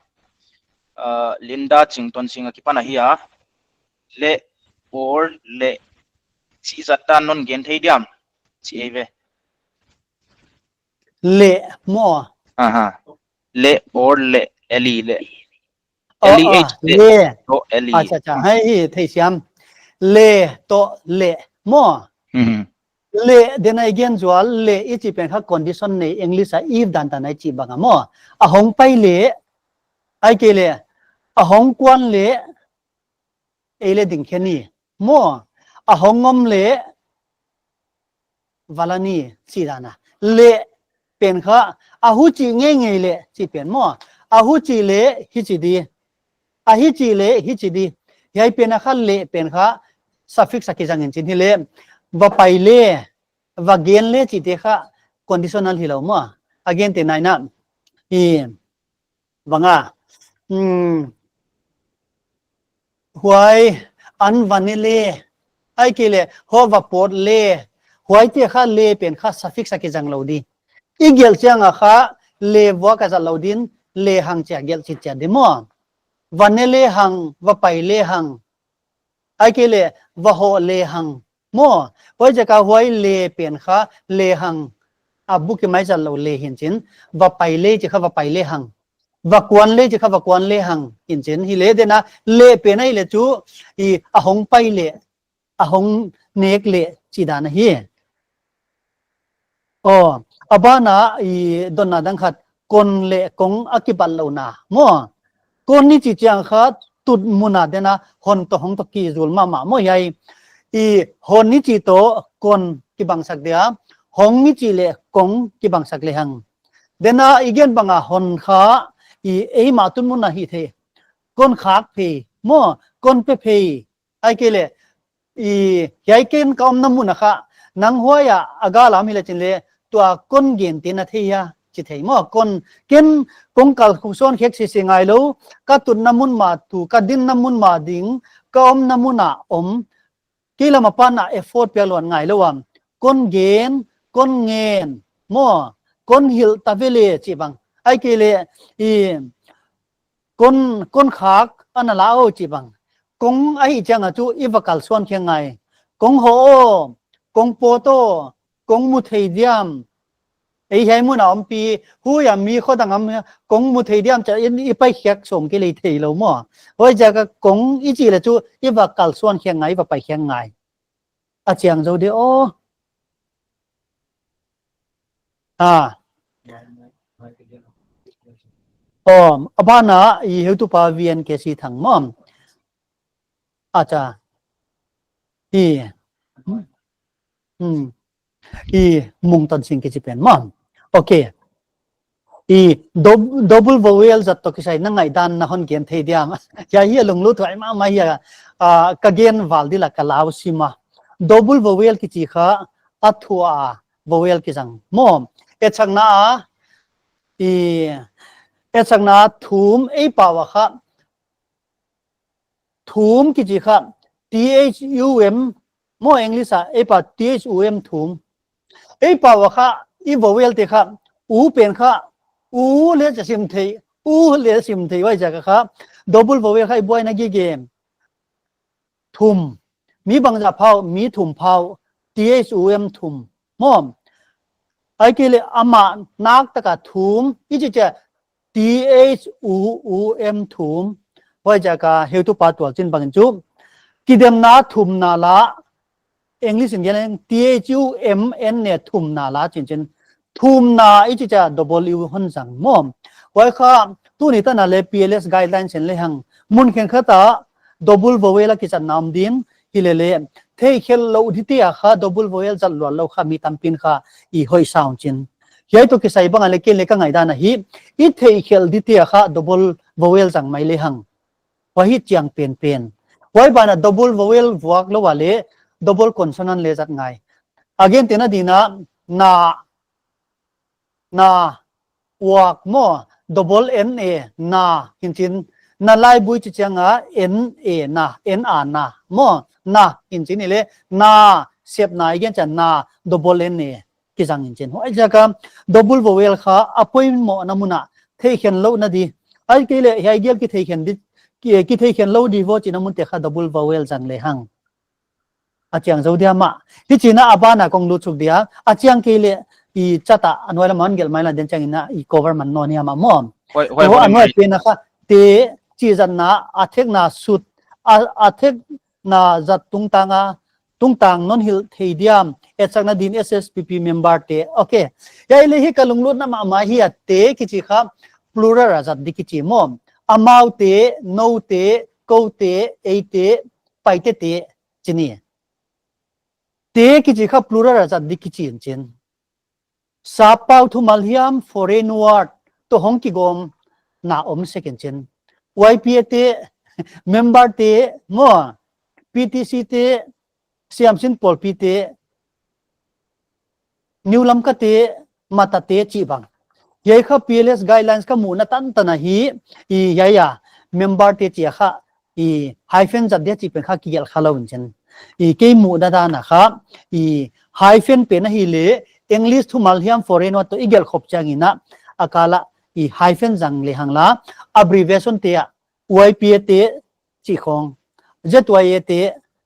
Uh, Linda Chingtonsing akipan ahi a. Leh or leh chih zat dan non gen thei diam. Chi ei ve. Leh maw. Aha. Leh or leh, L E leh. Oh, L E H oh, leh. Leh. Toh L E. Acha, acha. Hai hi, thei siam. Leh toh leh maw. Mhm. Leh, den a i gen zual, leh i chih pen kha condition nei, English a if dan tan a i chih bang a maw. A hong pai leh, ahihkeileh, a hong kuan leh, ei leh ding khe ni. Maw, a hong om leh, va la ni, chih dan a. Leh pen kha, a huchi ngeingei leh, chih pen maw. A huchi leh, hichi di. A hichi leh, hichi di. Hiai pen a kha leh pen kha, suffix a kizang in chin hileh. Va pai leh, va gen leh chihte kha, conditional hilou maw. A gente nai na. I, bang a. Hmm. Huai, an va ne leh. Ahihkeileh, hon va pawt leh. Huaite kha leh pen kha suffix a kizang lou di. I gelh chiang a kha, leh vuak a zat lou din, leh hang chia gelh chih chia di maw. Va ne leh hang, va pai leh hang. Ahihkeileh, va hoh leh hang. Maw, huaiziak a huai leh pen kha, leh hang. A bukim mai zat lou leh hi'n chin, va pai leh chih kha va pai leh hang. Va kuan leh chih kha va kuan leh hang. Hi'n chin, hileh den a, leh pen a hileh chu, i a hong pai leh, a hong nek leh chih dan ahi. Oh, a ban a i dotna dang khat kon leh kong a kibatlouhna. Maw, kon i chih chiang kha tut mun a den a hon toh hong toh kizul mahmah maw hiai. I hon i chih toh kon kibangsak dia. Hong i chih leh kong kibangsak lehang. Den a i gen bang a hon kha i eimah tun mun a hih thei. Kon khak phei. Maw, kon pe phei. Ahihkeileh, i, hiai ken ka omna mun a kha, nang huai a, a gal a om hileh chin leh, tua kon gente na thei a, chi thei maw, kon, ken, kong kal khuk suan khek sese ngailou, ka tutna mun mah tu, ka dinna mun mah ding, ka omna mun a om, kei lam apan a effort piak luat ngailou am, kon gen, kon ngen, maw, kon hilh ta ve leh chih bang, ahihkeileh, i, kon, kon khak ana la aw chih bang. Kong ahih chiang a chu i va kalsuan khia ngai. Kong hoh aw, kong pawt aw, kong mu thei diam. Ei hiai mun a om pi, huai a mi kho dang om, kong mu thei diam chia in i pai khiak sawm kei leh theilou maw. Huaiziak a kong i chih leh chu i va kalsuan khia ngai, i va pai khia ngai. A chiang zou di aw. Ah. Om, a ban a i heutupa V N K C Thang maw. Acha. I. Hmm. I Mungton Sing kichi pen maw. Okay. I dob-, double vowel zat toh kisai na ngaihdan na hon gen thei diam. Hiai hi a lunglut huai mahmah hi a, ah, ka gen val di leh ka lau sim a. Double vowel kichi kha a thu a vowel kizang. Maw, etsakna a, i, etsakna a thum ei pau a kha, thum kichi kha, T H U M, maw English a, ei pau T H U M thum. Ei pau a kha, i vowel te kha, u pen kha, u leh chia sim thei, u leh sim thei, huaiziak a kha, double vowel kha i buaina gige. Thum. Mi bangzah phau, mi thum phau, T H U M thum. Maw. Ahihkeileh amah nak taka thum, i chih chia, T H U U M thum. Huaiziak a heutupa tualchin bangin chu. Kidemna thumna la, English in gen leng T H U M N A thumna la chinchin. Thumna i chih chia double U hon zang maw. Huai kha tuni tan a leh P L S guidelines in lehang. Mun khenkhat a double vowel a kizatna om din hilele. Theikhelh lou dite a kha double vowel zat luat lou kha mi tampi'n kha i hoih sa un chin. Hiai toh kisai bang a leh ken leh ka ngaihdan ahi. I theikhelh dite a kha double vowel zang mai lehang. Huai hi chiang penpen. Huai ban a double vowel vuak lou a leh, double consonant leh zat ngai. Again, tena dina, na, na, uak maw, double N A, na, hinchin, na laibui chih chiang a, N A na, N A na, maw, na, hinchin i leh, na, sepna, again, chia na, double N A. Kizang in chin. Huaiziak a double vowel kha a poimohna mun a theikhen louhna di. Ahihkeileh hiai gel kitheikhen di, ki, kitheikhen lou di vo chihna mun te kha double vowel zang lehang. A chiang zou dia maw. Hichi'n a ban a kong lut suk dia. A chiang kei leh i chat a a nuai lam a gelh mai la den chiangin a i cover man nawn hiam a maw. Huai, huai, huai, a nuai pen a kha te chi zatna, a thekna sut, a, a thekna zat tungtang a, tungtang non hilh thei diam, etsakna din S S P P member te. Okay. Hiai leh hi ka lunglutna mahmah hi a te kichi kha plural a zat di kichi maw. Amaute, noute, koute, eite, Paite te, chi ni. Te kichi kha plural a zat di kichi in chin. Sappau thumal hiam foreign word toh hong kigawmna om sek in chin. Y P A te, member te, maw, P T C te, Siamsin Pawlpi te, New Lamka te, Mata te chih bang. Hiai kha P L S guidelines ka muhna tantan ahi, i hiai a member te chih a kha, i hyphen zat dia chih pen kha kigelh kha lou in chin. I kei muhna dan a kha, i hyphen pen ahihleh English thumal hiam foreign word toh i gelh khop chiangin a, a kal a i hyphen zang lehang la, abbreviation te a, Y P A te chih khong, Z Y A te,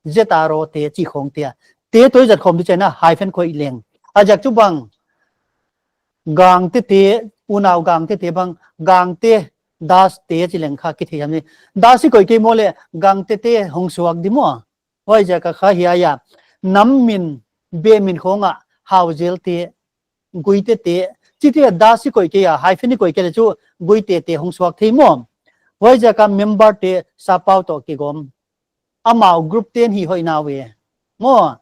Z R O te chih khong te a. Te toh i zat khawm di chiangin a hyphen koih leng. A ziak chu bang, Gangte te, unau Gangte te bang, Gangte, Das te chi leng kha kithei hiam ni. Das i koih kei maw leh, Gangte te hong suak di maw. Huaiziak a kha hiai a nam min, beh min khong a, Hauzel te, Guite te, chite Das i koih kei a, hyphen i koih kei leh chu Guite te hong suak thei maw. Huaiziak a member te Sappau toh kigawm. Amau group te'n hi hoih na uh e. Maw,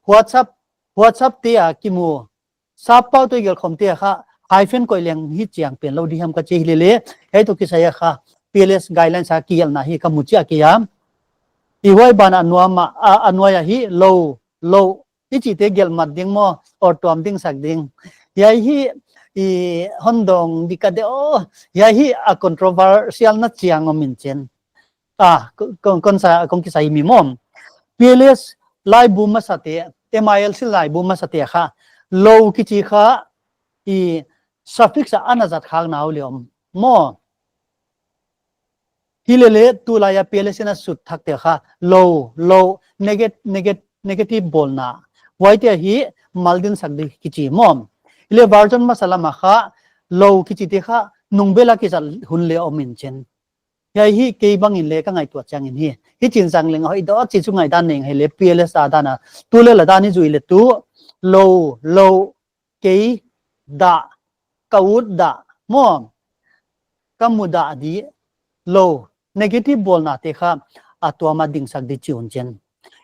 WhatsApp, WhatsApp te a kimu. Sappau toh i gelh khawm te a kha, hyphen koih leng hi chiang pen lou di hiam ka chi hi lele, hiai toh kisai a kha, P L S guidelines a kigelhna hi ka mu chiah kei a. I huai ban a nuam a, a, a nuai a hi, lou, lou, i chihte gelh mat ding maw, or tuam ding sak ding. Hiai hi, i hon dawng di ka de aw, hiai hi a controversial na chiang om in chin. Ah, kon, kon, kon sa, kon kisai mi maw. P L S laibu masa te, M I L C laibu masa te kha, lou kichi kha, i suffix a ana zat khak na uh leh om maw. Hi lele tulai a P L S in a sut thak te kha, lou, lou, negat-, negat-, negative bawlna. Huaite hi mal din sak di kichi maw. Hi leh version masa lam a kha, lou kichi te kha, nungbel a kizat hun leh om in chin. Hiai hi kei bangin leh ka ngaihtuah chiangin hi. Hi chin zang leng hoih dawh chi chu ngaihdan nei ngai leh P L S a dan a. Tu leh la dan i zui leh tu, lou, lou, kei, dah, ka ut dah, maw. Ka mu dah di, lou, negative bawlna te kha, a tuam a ding sak di chi un chin.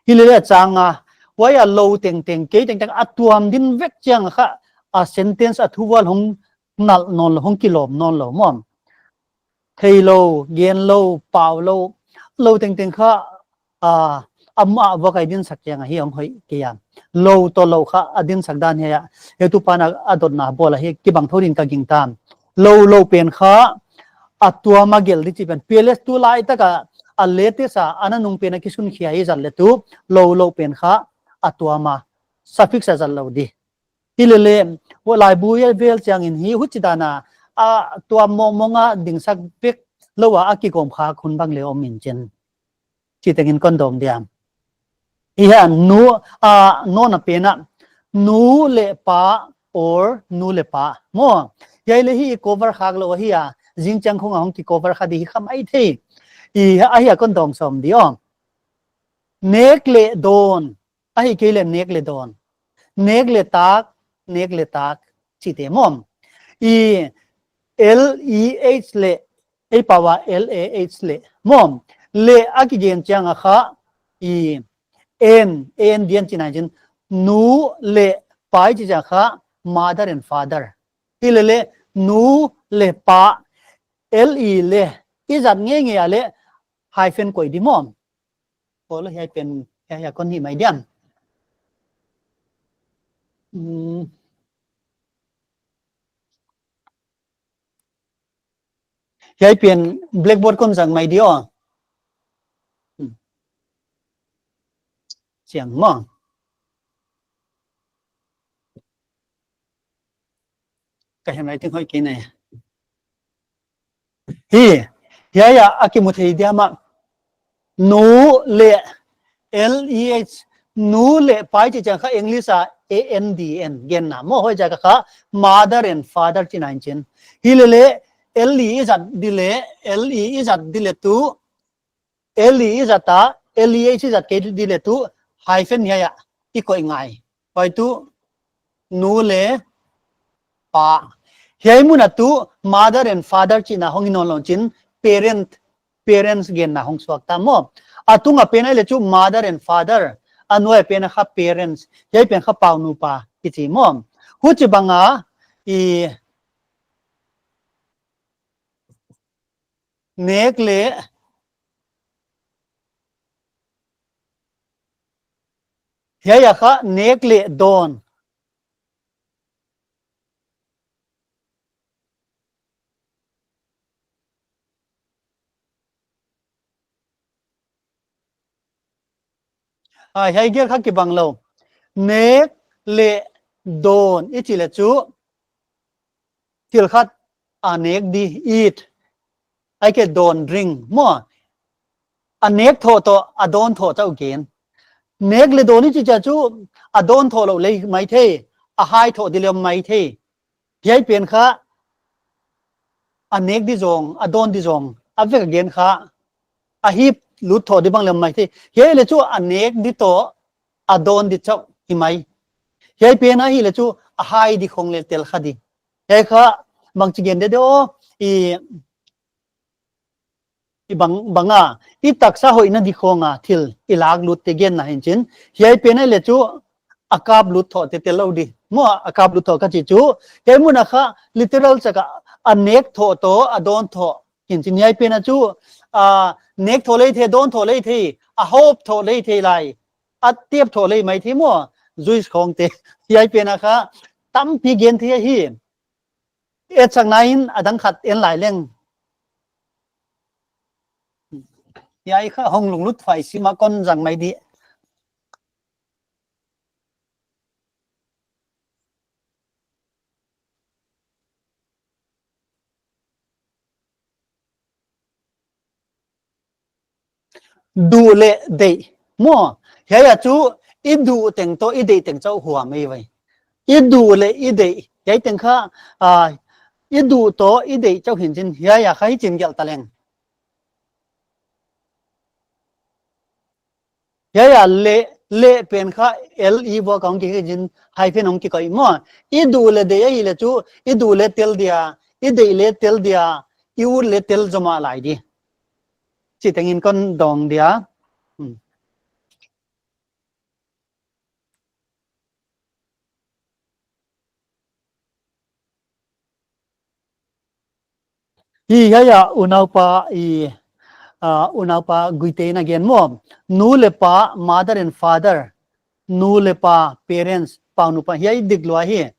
Hi lele a chang a, huai a lou tengteng, kei tengteng, a tuam din vek chiang kha, a sentence a thuvual hong nalh nawn lou, hong kilawm nawn lou, maw. Thei lou, gen lou, pau lou, lou tengteng kha, a, a mah vak a i din sak chiang a hi hong hoih kei a. Lou toh lou kha, a din sak dan hiai a. Heutupa'n a, a dotna bawl a hi, kibang thou din ka gingta. Lou, lou pen kha, a tuam a gelh di chih pen. P L S tulai tak a, a latest a, ana nung pen a kisun khia hi zat leh tu, lou, lou pen kha, a tuam a. Suffix a zat lou di. Hi lele, huai laibu hiai vel chiangin hi huchi dan a, a tuam mawngmawng a ding sak vek lou a, a kigawm khak hun bang leh om in chin. Chi tengin kon dawng dia. Hiai a nu, a, nawn a pen a, nu leh pa, or nu leh pa. Maw, hiai leh hi cover khak lou hi a, zingchiang khong a hong ki cover kha di hi kha maithei. I, a hi a kon dawng sawm di aw. Nek leh dawn. Ahihkeileh nek leh dawn. Nek leh tak, nek leh tak, chihte maw. I L E H leh, ei pau a L A H leh, maw. Leh a kigen chiang a kha, i N, N di in chih nai chin, nu leh pa i chih chiang kha, mother and father. Hi lele, nu leh pa, L E leh, i zat ngeingei a leh, hyphen koih di maw. Pawl hiai pen, hiai, hiai kon hih mai diam. Hmm. Hiai pen blackboard kon zang mai di aw. Hmm. Siang maw. Ka handwriting hoih kei nai. Hi, hiai a, a kimu thei diam a. Nu leh L E H nu leh pa i chih chiang kha English a A N D N genna maw, huaiziak a kha mother and father chihna hi'n chin. Hilele L E i zat di le, L E i zat di le tuh, L E i zat a, L E H i zat kei di le tuh, hyphen hiai ah i koih ngai. Huai tuh nu leh pa. Hiai mun a tuh mother and father chihna hong hi nawnlou chin, parent, parents genna hong suak ta maw. A tung a pen ahi le chu mother and father, a nuai pen a kha parents, hiai pen kha pau nupa i chi maw. Huchibang a i nek leh, hiai a kha nek leh dawn. Ai, hiai gel kha kibang lou. Nek leh dawn i chih le chu thil khat a nek di, eat. Ahihkeileh dawn, drink maw. A nek thoh toh a dawn thoh chauh gen. Nek leh dawn i chih chiang chu a dawn thoh lou le maithei, a hai thoh di le maithei. Hiai pen kha a nek di zong, a dawn di zong, a vek a gen kha a hip lut thoh di bang le maithei. Hiai le chu a nek di toh a dawn di chauh hi mai. Hiai pen ahi le chu a hai di khong le tel kha di. Hiai kha bangchi gen de de aw, i i bang, bang a, i taksa hoihna di khong a thil i lak lut te genna hi'n chin. Hiai pen ahi le chu a kap lut thoh te tel lou di. Maw, a kap lut thoh ka chih chu, hiai mun a kha literal chak a a nek thoh toh a dawn thoh hi'n chin. Hiai pen a chu a nek thoh le thei, dawn thoh le thei, a hop thoh le thei lai, a tep thoh le maithei maw, juice khong te. Hiai pen a kha tampi gen thei hi. Etsakna in a dang khat en lai leng. Hiai kha hong lunglut thuai sim a kon zang mai di. Duh leh deih. Maw, hiai a chu i duh teng toh i deih teng chauh huam ei ve. I duh leh i deih. Hiai teng kha, ah, i duh toh i deih chauh hi'n chin, hiai a kha hichi'n gelh ta leng. Hiai a leh, leh pen kha L E vuak a hong kikoih chin, hyphen hong kikoih maw. I duh leh deih ahi le chu, i duh leh tel dia, i deih leh tel dia, i ut leh tel zomah lai di. Chih teng in kon dawng dia. Hmm. Hi, hiai a unaupa i, ah, unaupa Guite in a gen maw. Nu leh pa, mother and father. Nu leh pa, parents, pau nupa. Hiai dik lua hi.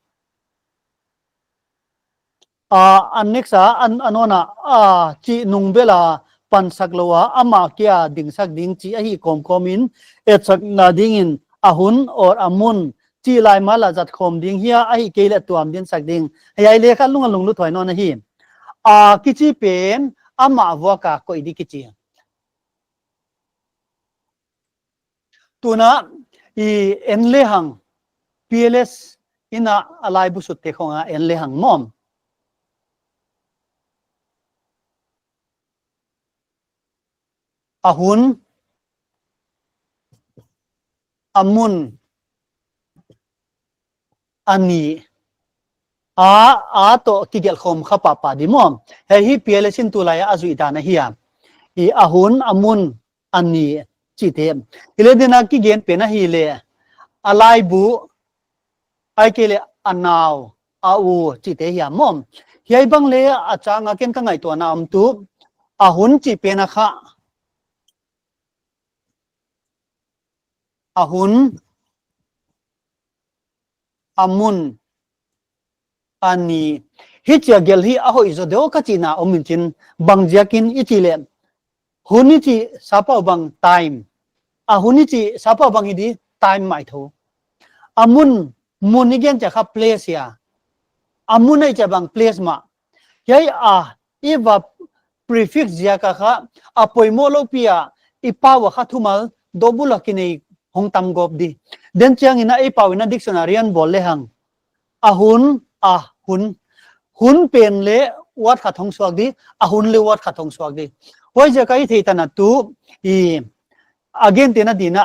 A, an next a, an, a nawn a, a, chih nung bel a pansak lou a, amah kia dingsak ding chih ahi kawmkawm in, etsakna ding in, a hun or a mun, chih lai mal a zat khawm ding hia, ahihkeileh tuam dinsak ding. Hiai leh kha lung a lunglut thuai nawn ahi. A kichi pen, amah vuak a koih di kichi. Tuna, i en lehang, P L S in a laibu sut te khong a en lehang maw. A hun, a mun, a ni, a, a toh kigelh khawm kha pahpah di maw. Hiai hi P L S in tulai a zuih dan ahi a. I a hun, a mun, a ni chih te. Hileh dena kigen pen ahi leh, a laibu, ahihkeileh a nau, a u chih te hi a maw. Hiai bang leh a chang a ken ka ngaihtuahna om tuh, a hun chih pen a kha. A hun, a mun, a ni. Hichia gelh hi a hoih zaw deuh ka chihna om in chin, bang ziakin i chih leh. Hun i chih sapau bang time. A hun i chih sapau bang hi di time mai tho. A mun, mun i gen chiang kha place hia. A mun i chih bang place mah. Hiai a, i va prefix ziak a kha, a poimoh lou pi a, i pau a kha thumal, double a kinei hong tam gawp di. Den chiangin a ei pau in a dictionary hon bawl lehang, a hun, a hun, hun pen leh word khat hong suak di, a hun leh word khat hong suak di. Huaiziak a i theih tan a tu, i, a gentehna dingin a,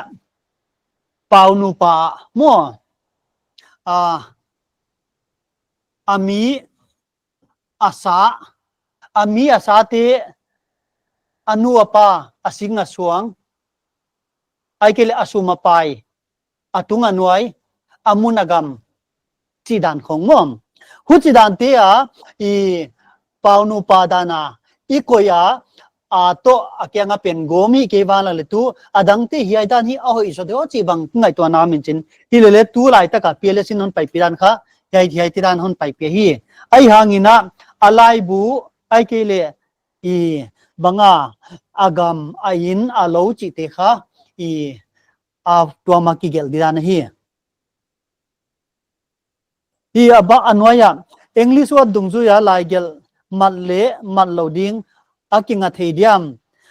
pau nupa maw, a, a mi a sa, a mi a sate, a nu a pa, a sing a suang, ahihkeileh a sum a pai, a tung a nuai, a mun a gam, chih dan khong maw. Huchi dante a, i pau nupa dan a, i koih a, a toh a kiang a pen gawm hi kei vanglak leh tu, a dangte hiai dan hi a hoih zaw di aw chih bang ngaihtuahna om in chin. Hileleh tulaitak a P L S in hon paipih dan kha, hiai, hiaite dan hon paipih hi. Ahihhangin a, a laibu, ahihkeileh, i, bang a, a gam, a inn, a lou chihte kha, i, a tuam a kigelh di dan ahi. Hi a bang a nuai a, English word dungzui a lai gelh mat leh mat lou ding a kinga thei diam.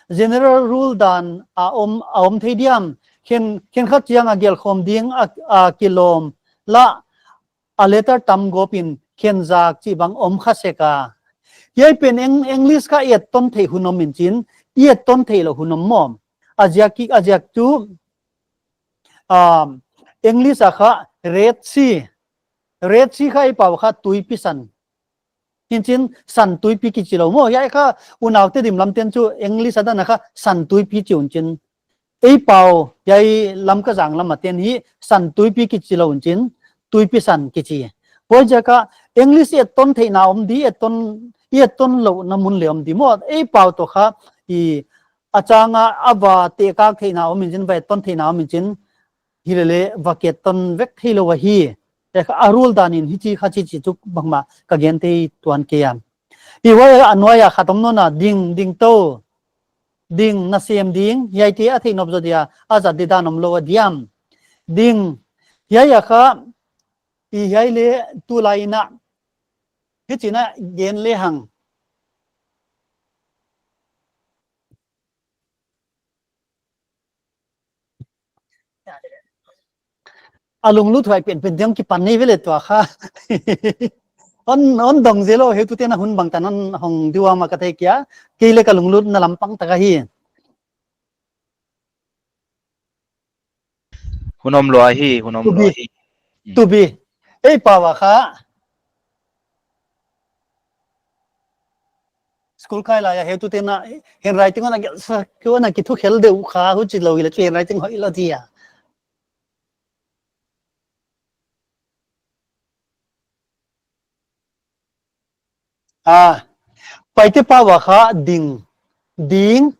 General rule dan a om, a om thei diam. Khen, khenkhat chiang a gelh khawm ding a, a kilawm lah a letter tam gawp in khen zak chih bang om kha sek a. Hiai pen Eng-, English kha i et ton theih hun om in chin, i et ton theih lou hun om maw. A ziak ki, a ziak tu, um, English a kha Red Sea. Red Sea kha ei pau kha tuipi san. Hinchin san tuipi kichi lou maw. Hiai kha unaute dim lam ten chu English a dan a kha san tuipi chi un chin. Ei pau, hiai Lamka zang lam a ten hi san tuipi kichi lou un chin. Tuipi san kichi. Huaiziak a English i et ton theihna om di, et ton, i et ton louhna mun leh om di maw. Ei pau toh kha i a chang a, a va tehkak theihna om in chin, va et ton theihna om in chin, hileleh va et ton vek thei lou ahi. Te kha a rule dan in hichi kha chi chi chu bangmah ka gen thei tuan kei a. Huai a nuai a khat om nawn a, ding, ding tou. Ding, nasem ding, hiaite a theih nop zaw dia, a zat di dan om lou a diam. Ding, hiai a kha, i hiai leh tulai in a, hichi in a gen lehang. A lunglut huai penpen diam kipan nei ve leh tua kha. Hon, hon dong zel lou, heutute'n a hun bangtan hon hong di ua mah ka thei kei a, kei leh ka lunglutna lampang tak ahi. Hun om lua hi, hun om lua hi. To be. To be. Ei pau a kha. School kai lai a heutute'n a handwriting hon a gelh sa, kei hon a kithukhel deuh kha, huchi lou hileh chu handwriting hoih lou dia. A, Paite pau a kha ding, ding,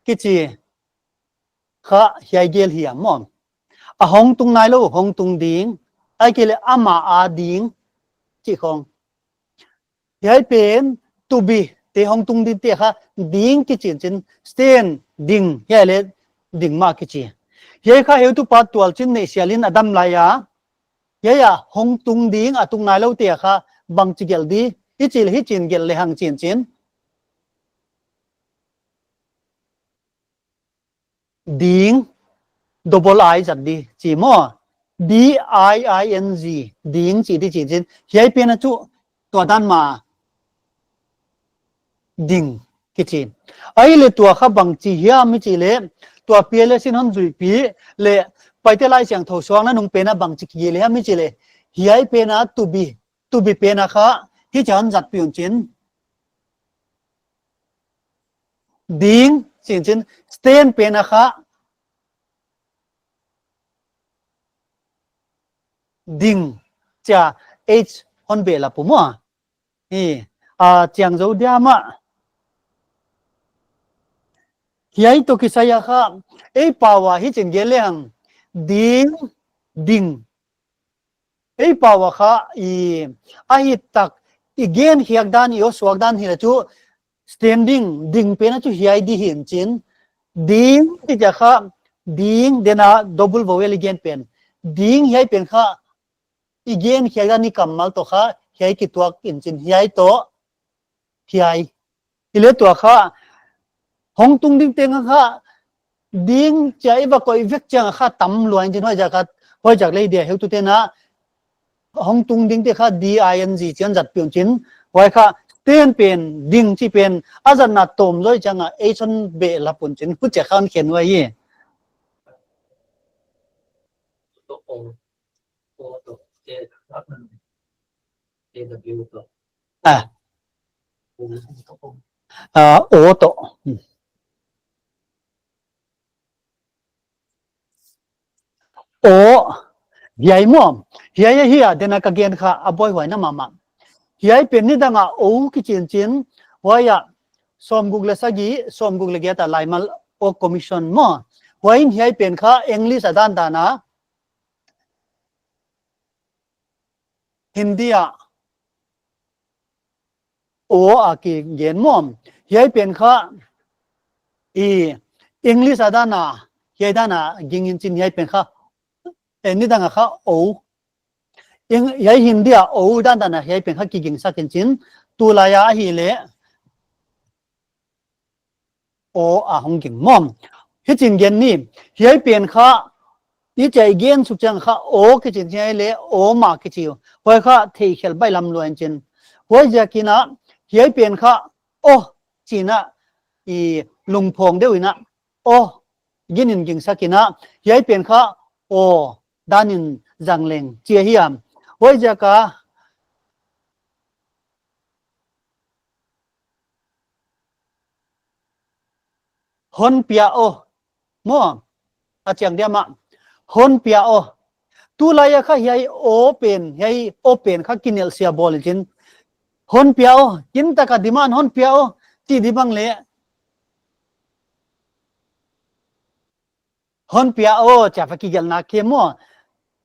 kichi kha hiai gel hi a maw. A hong tung nailou, hong tung ding, ahihkeileh ama a ding, chih khong. Hiai pen, to be, te hong tung dingte kha, ding kichi in chin, stand, ding, hiai leh, ding mah kichi. Hiai kha heutupa Tualchin Neihsial in a dam lai a, hiai a hong tung ding a tung nailoute kha bangchi gelh di, hichi leh hichin gelh lehang chi in chin. Ding, double I zat di, chi maw. D I I N G, ding chi di chi chin. Hiai pen a chu tua dan mah ding kichi. Ahihleh tua kha bangchi hiam i chih leh, tua P L S in hon zuipih leh, Paite Laisiangthou suakna nung pen a bangchi kigelh hiam i chih leh, hiai pen a to be, to be pen a kha, hichi a hon zatpih un chin. Ding, chi in chin, stand pen a kha, ding, chia, H hon behlap uh maw. Hi, a chiang zou diam a. Hiai toh kisai a kha, ei pau a hichin gelh lehang, ding, ding. Ei pau a kha, i, a hih tak, i gen khiak dan, i aw suak dan hileh chu, standing, ding pen a chu hiai di hi in chin. Ding, i chia kha, ding, den a double vowel i gen pen. Ding hiai pen kha, i gen khiak dan i kammal toh kha, hiai kituak in chin, hiai toh, hiai. Hileh tua kha, hong tung dingte kha, ding chia i va koih vek chiang kha tam lua in chin, huaiziak kha, huaiziak leh dia heutute'n a hong tung dingte kha D I N G chi'n zat piun chin, huai kha ten pen ding chi pen a zatna tawm zaw chiang a H hon behlap un chin, huchia kha hon khen uh ahi. Ah. Ah, O toh. Hmm. O, hiai maw. Hiai ahi a, den a ka gen kha a buaihuai na mahmah. Hiai pen nidang a O kichi in chin, huai a sawmguk leh sagih, sawmguk leh giat a Laimal O Commission maw. Huai in hiai pen kha English a dandan a Hindi a O a kigen maw. Hiai pen kha i English a dan a, hiai dan a ging in chin hiai pen kha, eh, nidang a kha O. Eng-, hiai Hindi a O dandan a hiai pen kha kigingsak in chin, tulai a ahihleh O a hong ging maw. Hichi'n gen ni, hiai pen kha, i chih gen suk chiang kha O kichi in hiai leh O mah kichi uh. Huai kha theikhelh baihlam lua in chin. Huaiziakin a, hiai pen kha O chi'n a i lungphawng deuh in a, O gin in gingsak in a, hiai pen kha O dan in zang leng chi ahi a. Huaiziak a hon pia O maw. A chiang diam a hon pia O. Tulai a kha hiai O pen, hiai O pen kha kinelhsiah bawl in chin. Hon pia O, kintak a demand hon pia O, chi di bang leh. Hon pia O, chia va kigelhna khem maw.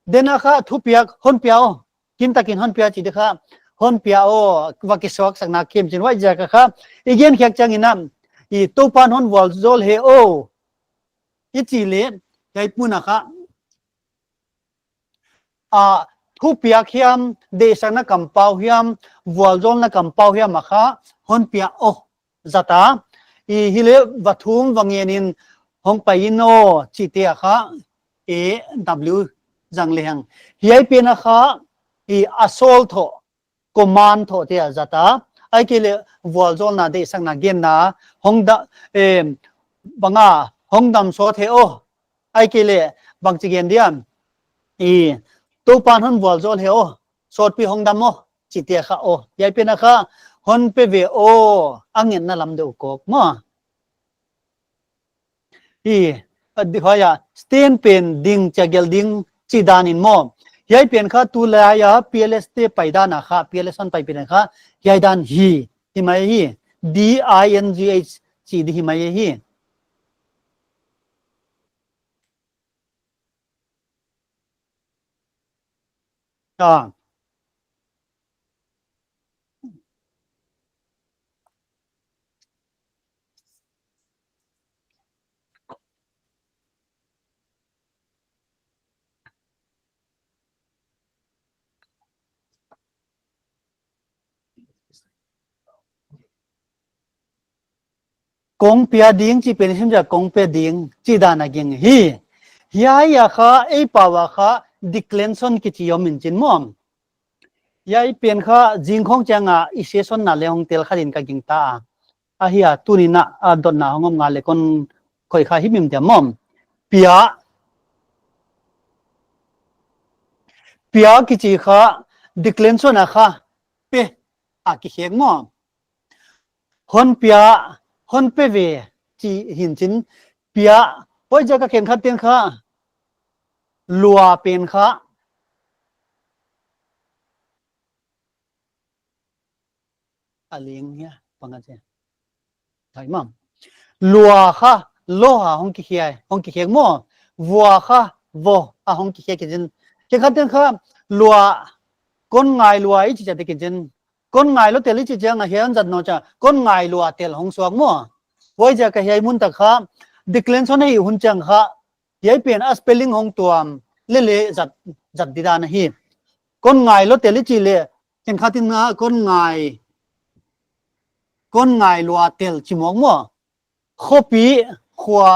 Den a kha thupiak hon pia O. Kintak in hon pia chi di kha. Hon pia O, va kisuaksakna khem chin huaiziak a kha. I gen khiak chiang in a, i Toupa'n hon vualzawl hen aw. I chih leh, hiai mun a kha. A, thupiak hiam, deihsakna kampau hiam, vualzawlna kampau hiam a kha, hon pia O zat a. I hileh va thum va ngen in hong pai in aw, chihte a kha, A W zang lehang. Hiai pen a kha, i a sawl thoh, command thoh te a zat a. Ahihkeileh vualzawlna deihsakna genna, hong da-, em, bang a, hong dam sawt hen aw. Ahihkeileh bangchi gen diam. I, Toupa'n hon vualzawl hen aw. Sawtpi hong dam aw. Chihte a kha aw. Hiai pen a kha, hon pe ve aw. A ngetna lam deuh kawk maw. I, a di huai a, stand pen ding, chia gelh ding, chih dan in maw. Hiai pen kha tulai a P L S te pai dan a kha, P L S hon pai pen kha, hiai dan hi, hi mai hi, D I N G H, chi di hi mai hi. Ah. Kong pia ding chih pen sim ja kong pe ding chih dan a ging hi. Hiai a kha, ei pau a kha, declension kichi om in chin maw. Hiai pen kha, zing khong chiang a, i session na leh hong tel kha din ka gingta a. Ahia, tuni'n a, a dotna hong om ngal leh kon khoih kha himhim diam maw. Pia. Pia kichi kha, declension a kha, pe, a kikhek maw. Hon pia, hon pe ve, chi hi in chin, pia, huaiziak a khenkhat te'n kha, lua pen kha, a ling hia, panga che. Thai mam. Lua kha, lo a hong kikhia, hong kikhek maw. Vua kha, vo a hong kikhek in chin. Khenkhat te'n kha, lua, kon ngai lua i chi chiat in chin. Kon ngai lou tel i chih chiang a hiai zat nawn chia, kon ngai lua tel hong suak maw. Huaiziak a hiai mun tak kha, declension hi hun chiang kha, hiai pen a spelling hong tuam, lele zat, zat di dan ahi. Kon ngai lou tel i chih leh, khenkhat te'n a kon ngai, kon ngai lua tel chi mawk maw. Khopi, khua,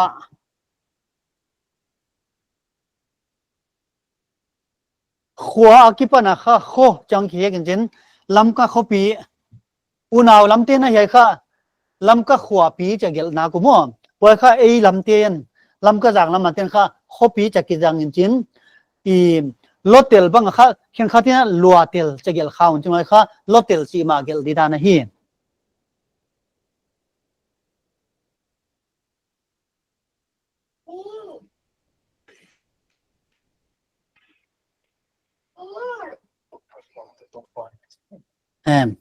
khua a kipan a kha kho chang ki hek in chin, Lamka khopi, unau lamte'n hiai kha Lamka khuapi chia gelhna uh maw. Huai kha ei lamte'n, Lamka zang lam a te'n kha khopi chia kizang in chin, i lotel bang kha khenkhat in luatel chia gelh kha un chin, huai kha lotel chih mah gelh di dan ahi. Em.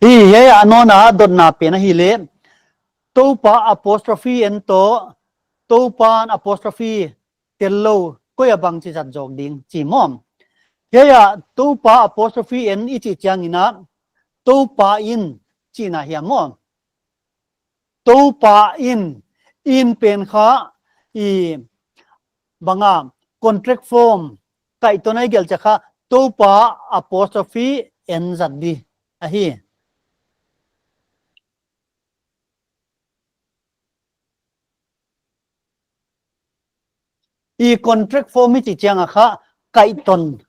Hi, hiai a nawn a dotna pen ahihleh, Toupa apostrophe N toh, Toupa'n apostrophe tel lou, koi a bang chi zat zawk ding, chi maw. Hiai a Toupa apostrophe N i chih chiangin a, Toupa in chihna hia maw. Toupa in, in pen kha, i bang a, contract form, kaihtawn a i gelh chiang kha, Toupa apostrophe N zat di ahi. I contract form i chih chiang a kha, kaihtawn.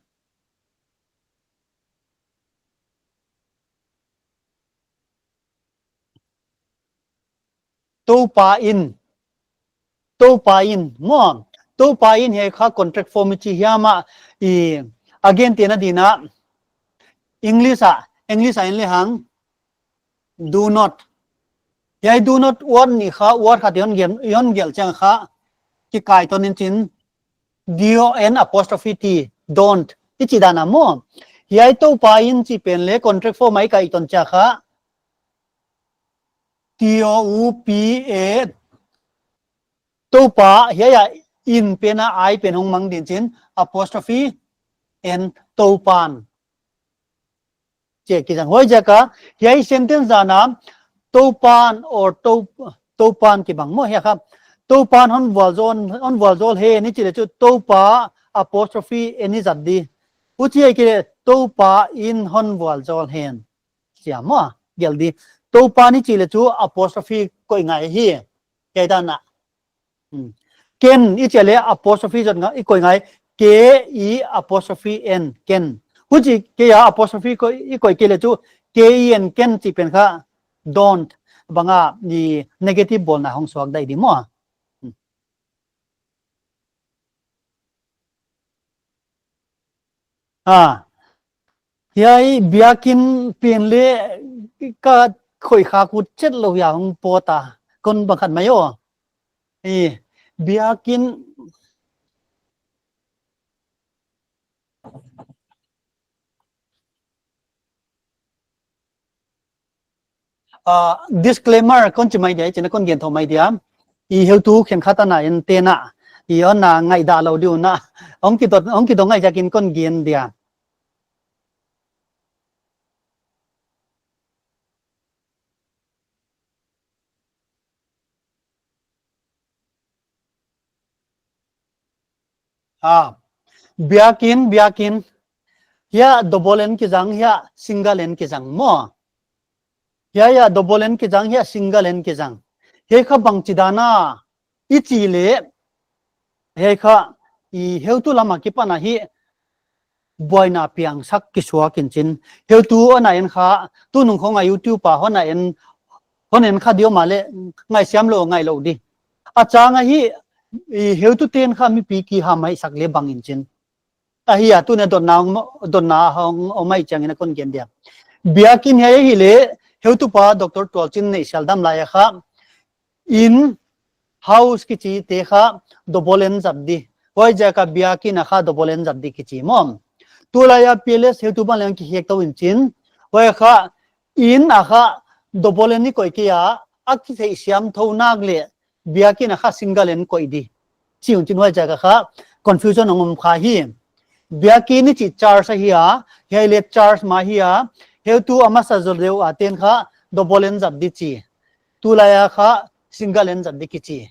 Toupa in. Toupa in. Maw. Toupa in hiai kha contract form i chih hiam a, i, again, tena dingin a, English a, English a en lehang, do not. Hiai do not word nih kha, word khat i hon gelh, i hon gelh chiang kha, kikaihtawn in chin, D O N apostrophe T, don't. I chih dan a maw. Hiai Toupa in chih pen leh contract form a i kaihtawn chiang kha, T O U P A, Toupa, hiai a in pen a I pen hong mang ding chin, apostrophe N, Toupa'n. Chih kizang. Huaiziak a, hiai sentence dan a, Toupa'n or Tou-, Toupa'n kibang maw hiai kha. Toupa'n hon vualzawl, hon vualzawl hen i chih leh chu Toupa apostrophe N i zat di. Huchi ahihkeileh Toupa in hon vualzawl hen. Siam maw, gelh di. Toupa'n i chih leh chu apostrophe koih ngai hi. Hiai dan a. Hmm. Ken i chih leh apostrophe zat ngai, i koih ngai. K E apostrophe N, ken. Huchi K A apostrophe koih, i koih kei leh chu K E N, ken chih pen kha don't. Bang a, i negative bawlna hong suak dai di maw. Hmm. Ah. Hiai biakin pen leh ka khoih khak ut chet lou hia hong pawt a. Kon bang khat mai aw. I, biakin. Ah, disclaimer kon chi mai dia, china kon gen thou mai dia. I heutu khenkhat ana en tena. I hon na ngaihdah lou di uh na. Hong kidot, hong kidot ngai ziakin kon gen dia. Ah, biakin, biakin. Hiai double N kizang, hiai single N kizang maw. Hiai, hiai double N kizang, hiai single N kizang. Hiai kha bangchi dan a i chih leh, hiai kha i heutu lam a kipan a hi buaina piangsak kisuak in chin. Heutu ana en kha, tunung khong a YouTube a hon a en, hon en kha di om a leh, ngaihsiam lou, ngaih lou di. A chang a hi, i heutu ten kha mipi kiham mai sak leh bang in chin. Ahi a, tuna dotna, dotna hong om mai chiangin a kon gen dia. Biakin hiai ahihleh, heutupa Doctor Tualchin Neihsialdam lai a kha, in, house kichite kha double N zat di. Huaiziak a biakin a kha double N zat di kichi maw. Tulai a P L S heutu bang leng kihek tou in chin. Huai kha in a kha double N i koih kei a, a kitheihsiam thou nak leh biakin a kha single N koih di. Chi un chin huaiziak a kha confusion hong om kha hi. Biakin i chih church ahi a, hiai leh church mah ahi a, heutu a masa zaw deuh a ten kha double N zat di chi. Tulai a kha single N zat di kichi.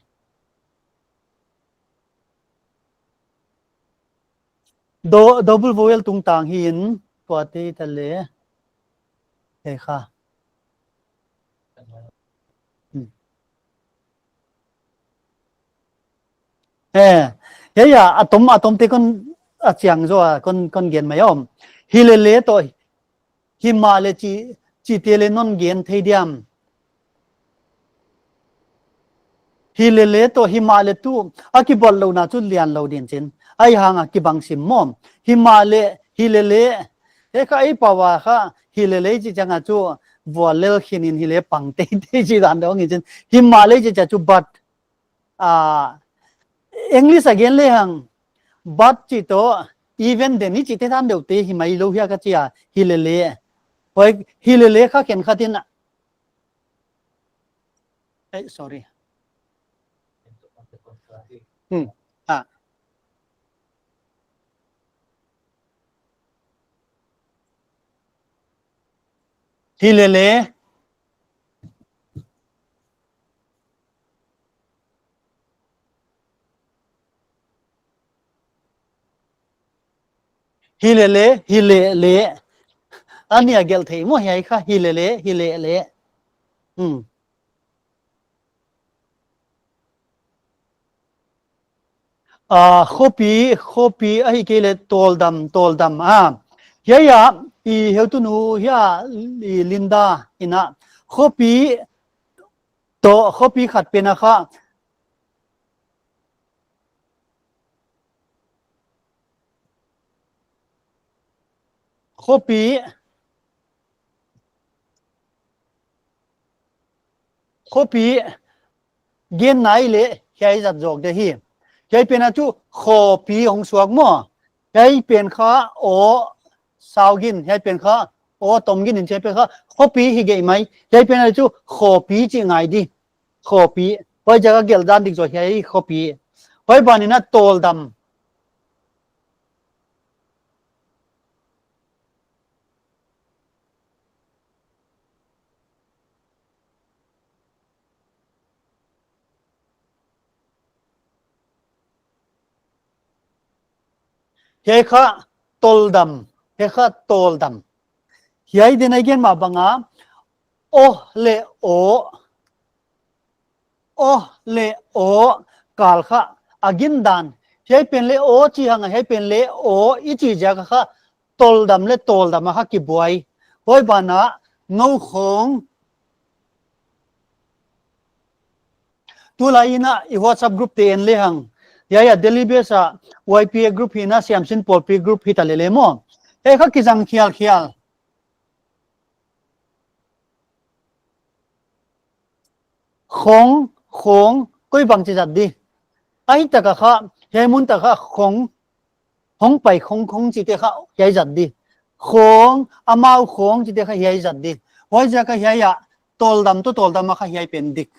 Do-, double vowel tungtang hi in, tua te ta leh. Hiai kha. Hmm. Eh, hiai a, a tom, a tom te kon a chiang zaw a kon, kon gen mai om. Hilele toh, himahle chi, chite leh non gen thei diam. Hilele toh, himahle tu, a kibawl louhna chu lian lou din chin. Ahihhang a kibang sim maw. Himahle, hilele, he kha ei pau a kha, hilele chi chiang a chu, vual lel khin in hile pang teitei chi dan dong in chin. Himahle chi chiang chu but, ah, English a gen lehang, but chi toh, even then i chite dan deuh te hi mai lou hia ka chi a, hilele. Huai, hilele kha khenkhat in, eh, sorry. Hmm. Ah. Hilele. Hilele, hilele. A nih a gelh thei maw hiai kha, hilele, hilele. Hmm. Ah, khopi, khopi, ahihkeileh tawldam, tawldam. Ah, hiai a, i heutunu, hiai a, i Linda, in a. Khopi, toh, khopi khat pen a kha. Khopi, khopi, gen nai leh, hiai zat zawk di hi. Hiai pen a chu, khopi hong suak maw. Hiai pen kha, aw, sau gin, hiai pen kha, aw, tom gin in hiai pen kha, khopi hi gei mai. Hiai pen a chu, khopi chi ngai di. Khopi. Huai ziak a gelh dan dik zaw hiai khopi. Huai ban in a tawldam. Hiai kha tawldam, hiai kha tawldam. Hiai din a gen mah bang a, aw leh aw, aw leh aw kal kha a gin dan. Hiai pen leh aw chi hang a, hiai pen leh aw i chi ziak a kha tawldam leh tawldam a kha kibuai. Huai ban a ngou khawng. Tulai in a i WhatsApp group te en lehang. Hiai a Delhi base a Y P A group hi in a Siamsin Pawlpi group hi ta lele maw. Hiai kha kizang khialkhial. Khawng, khawng, koi bang chi zat di. Ahi tak a kha, hiai mun tak a kha khawng, hong pai khawng khawng chite kha hiai zat di. Khawng, amau khawng chite kha hiai zat di. Huai ziak a hiai a, tawldam toh tawldam a kha hiai pen dik.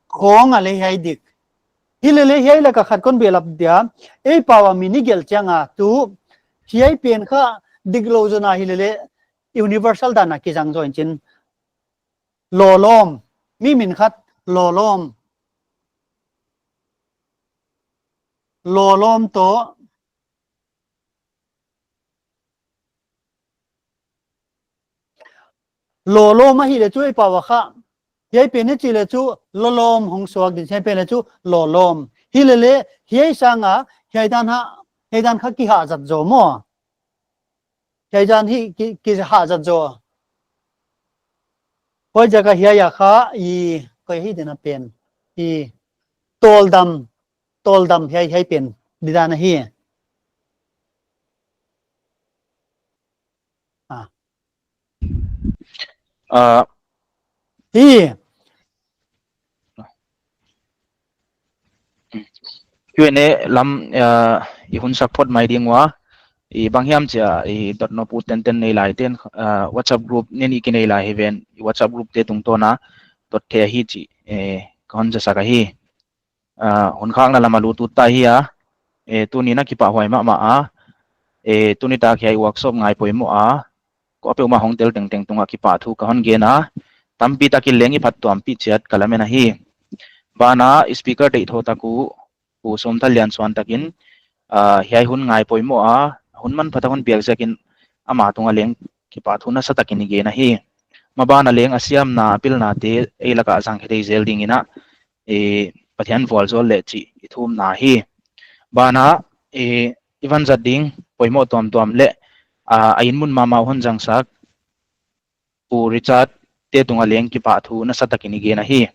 Khawng a leh hiai dik. Hilele hiai lak a khat kon behlap dia, ei pau a mi ni gelh chiang a tu, hiai pen kha dik lou zaw na hilele universal dan a kizang zaw in chin. Lawlawm. Mi min khat, lawlawm. Lawlawm toh. Lawlawm ahihleh chu ei pau a kha. Hiai pen i chih leh chu lawlawm hong suak din hiai pen leh chu lawlawm. Hilele hiai sang a, hiai dan ha, hiai dan kha kihah zat zaw maw. Hiai dan hi ki, kihah zat zaw. Huai ziak a hiai a kha i, koi hi din a pen. I tawldam, tawldam hiai, hiai pen. Di dan ahi. Ah. Ah. Hi. Q and A lam, ah, i hun sak phot mai ding ua, i bang hiam chia, i dot nop ut tenten nei lai ten, ah, WhatsApp group nen i kinei lai hi ven, i WhatsApp group te tungtawn a, dot thei hi chi, eh, ka hon za sak ahi. Ah, hun khakna lam a lut ut ta hi a, eh, tuni in a kipahhuai mahmah a, eh, tuni tak hiai workshop ngai poimoh a, kuapeuhmah hong tel tengteng tungah kipahthu ka hon gen a, tampi takin leng i phattuampih chiat ka lamen ahi. Ban a speaker deih thou tak uh, Pu Sawmthanlian suan takin, ah, hiai hun ngai poimoh a, hun manpha tak hon piak ziakin ama tungah leng kipahthu nasa takin i gen ahi. Maban a leng a siamna, a pilna te ei lak ah zang khe thei zel ding in a, eh, Pathian vualzawl leh chih i thumna hi. Ban a, eh, i van zat ding poimoh tuamtuam leh, ah, a inn mun mahmah hon zangsak Pu Richard te tung a leng kipahthu nasatak in i gen ahi.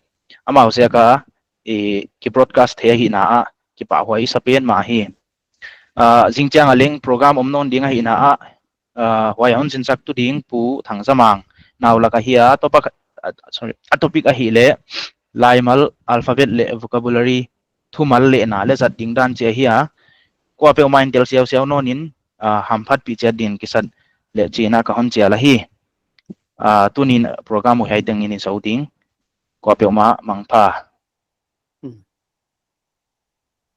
Amau ziak a, i, kibroadcast thei ahihna ah kipahhuai i sa pen mah hi. Ah, zingchiang a leng program om nawn ding ahihna ah, ah, huai a hon sinsaktu ding Pu Thangzamang nau lak ahi a, topic, ah, sorry, a topic ahihleh Laimal alphabet leh vocabulary thumal lehna leh zat ding dan chih ahi a. Kuapeuhmah in tel siausiau nawn in, ah, hamphatpih chiat ding kisat leh chih in ka hon chial ahi. Ah, tuni'n program uh hiai teng in i zou ding. Kuapeuhmah mangpha.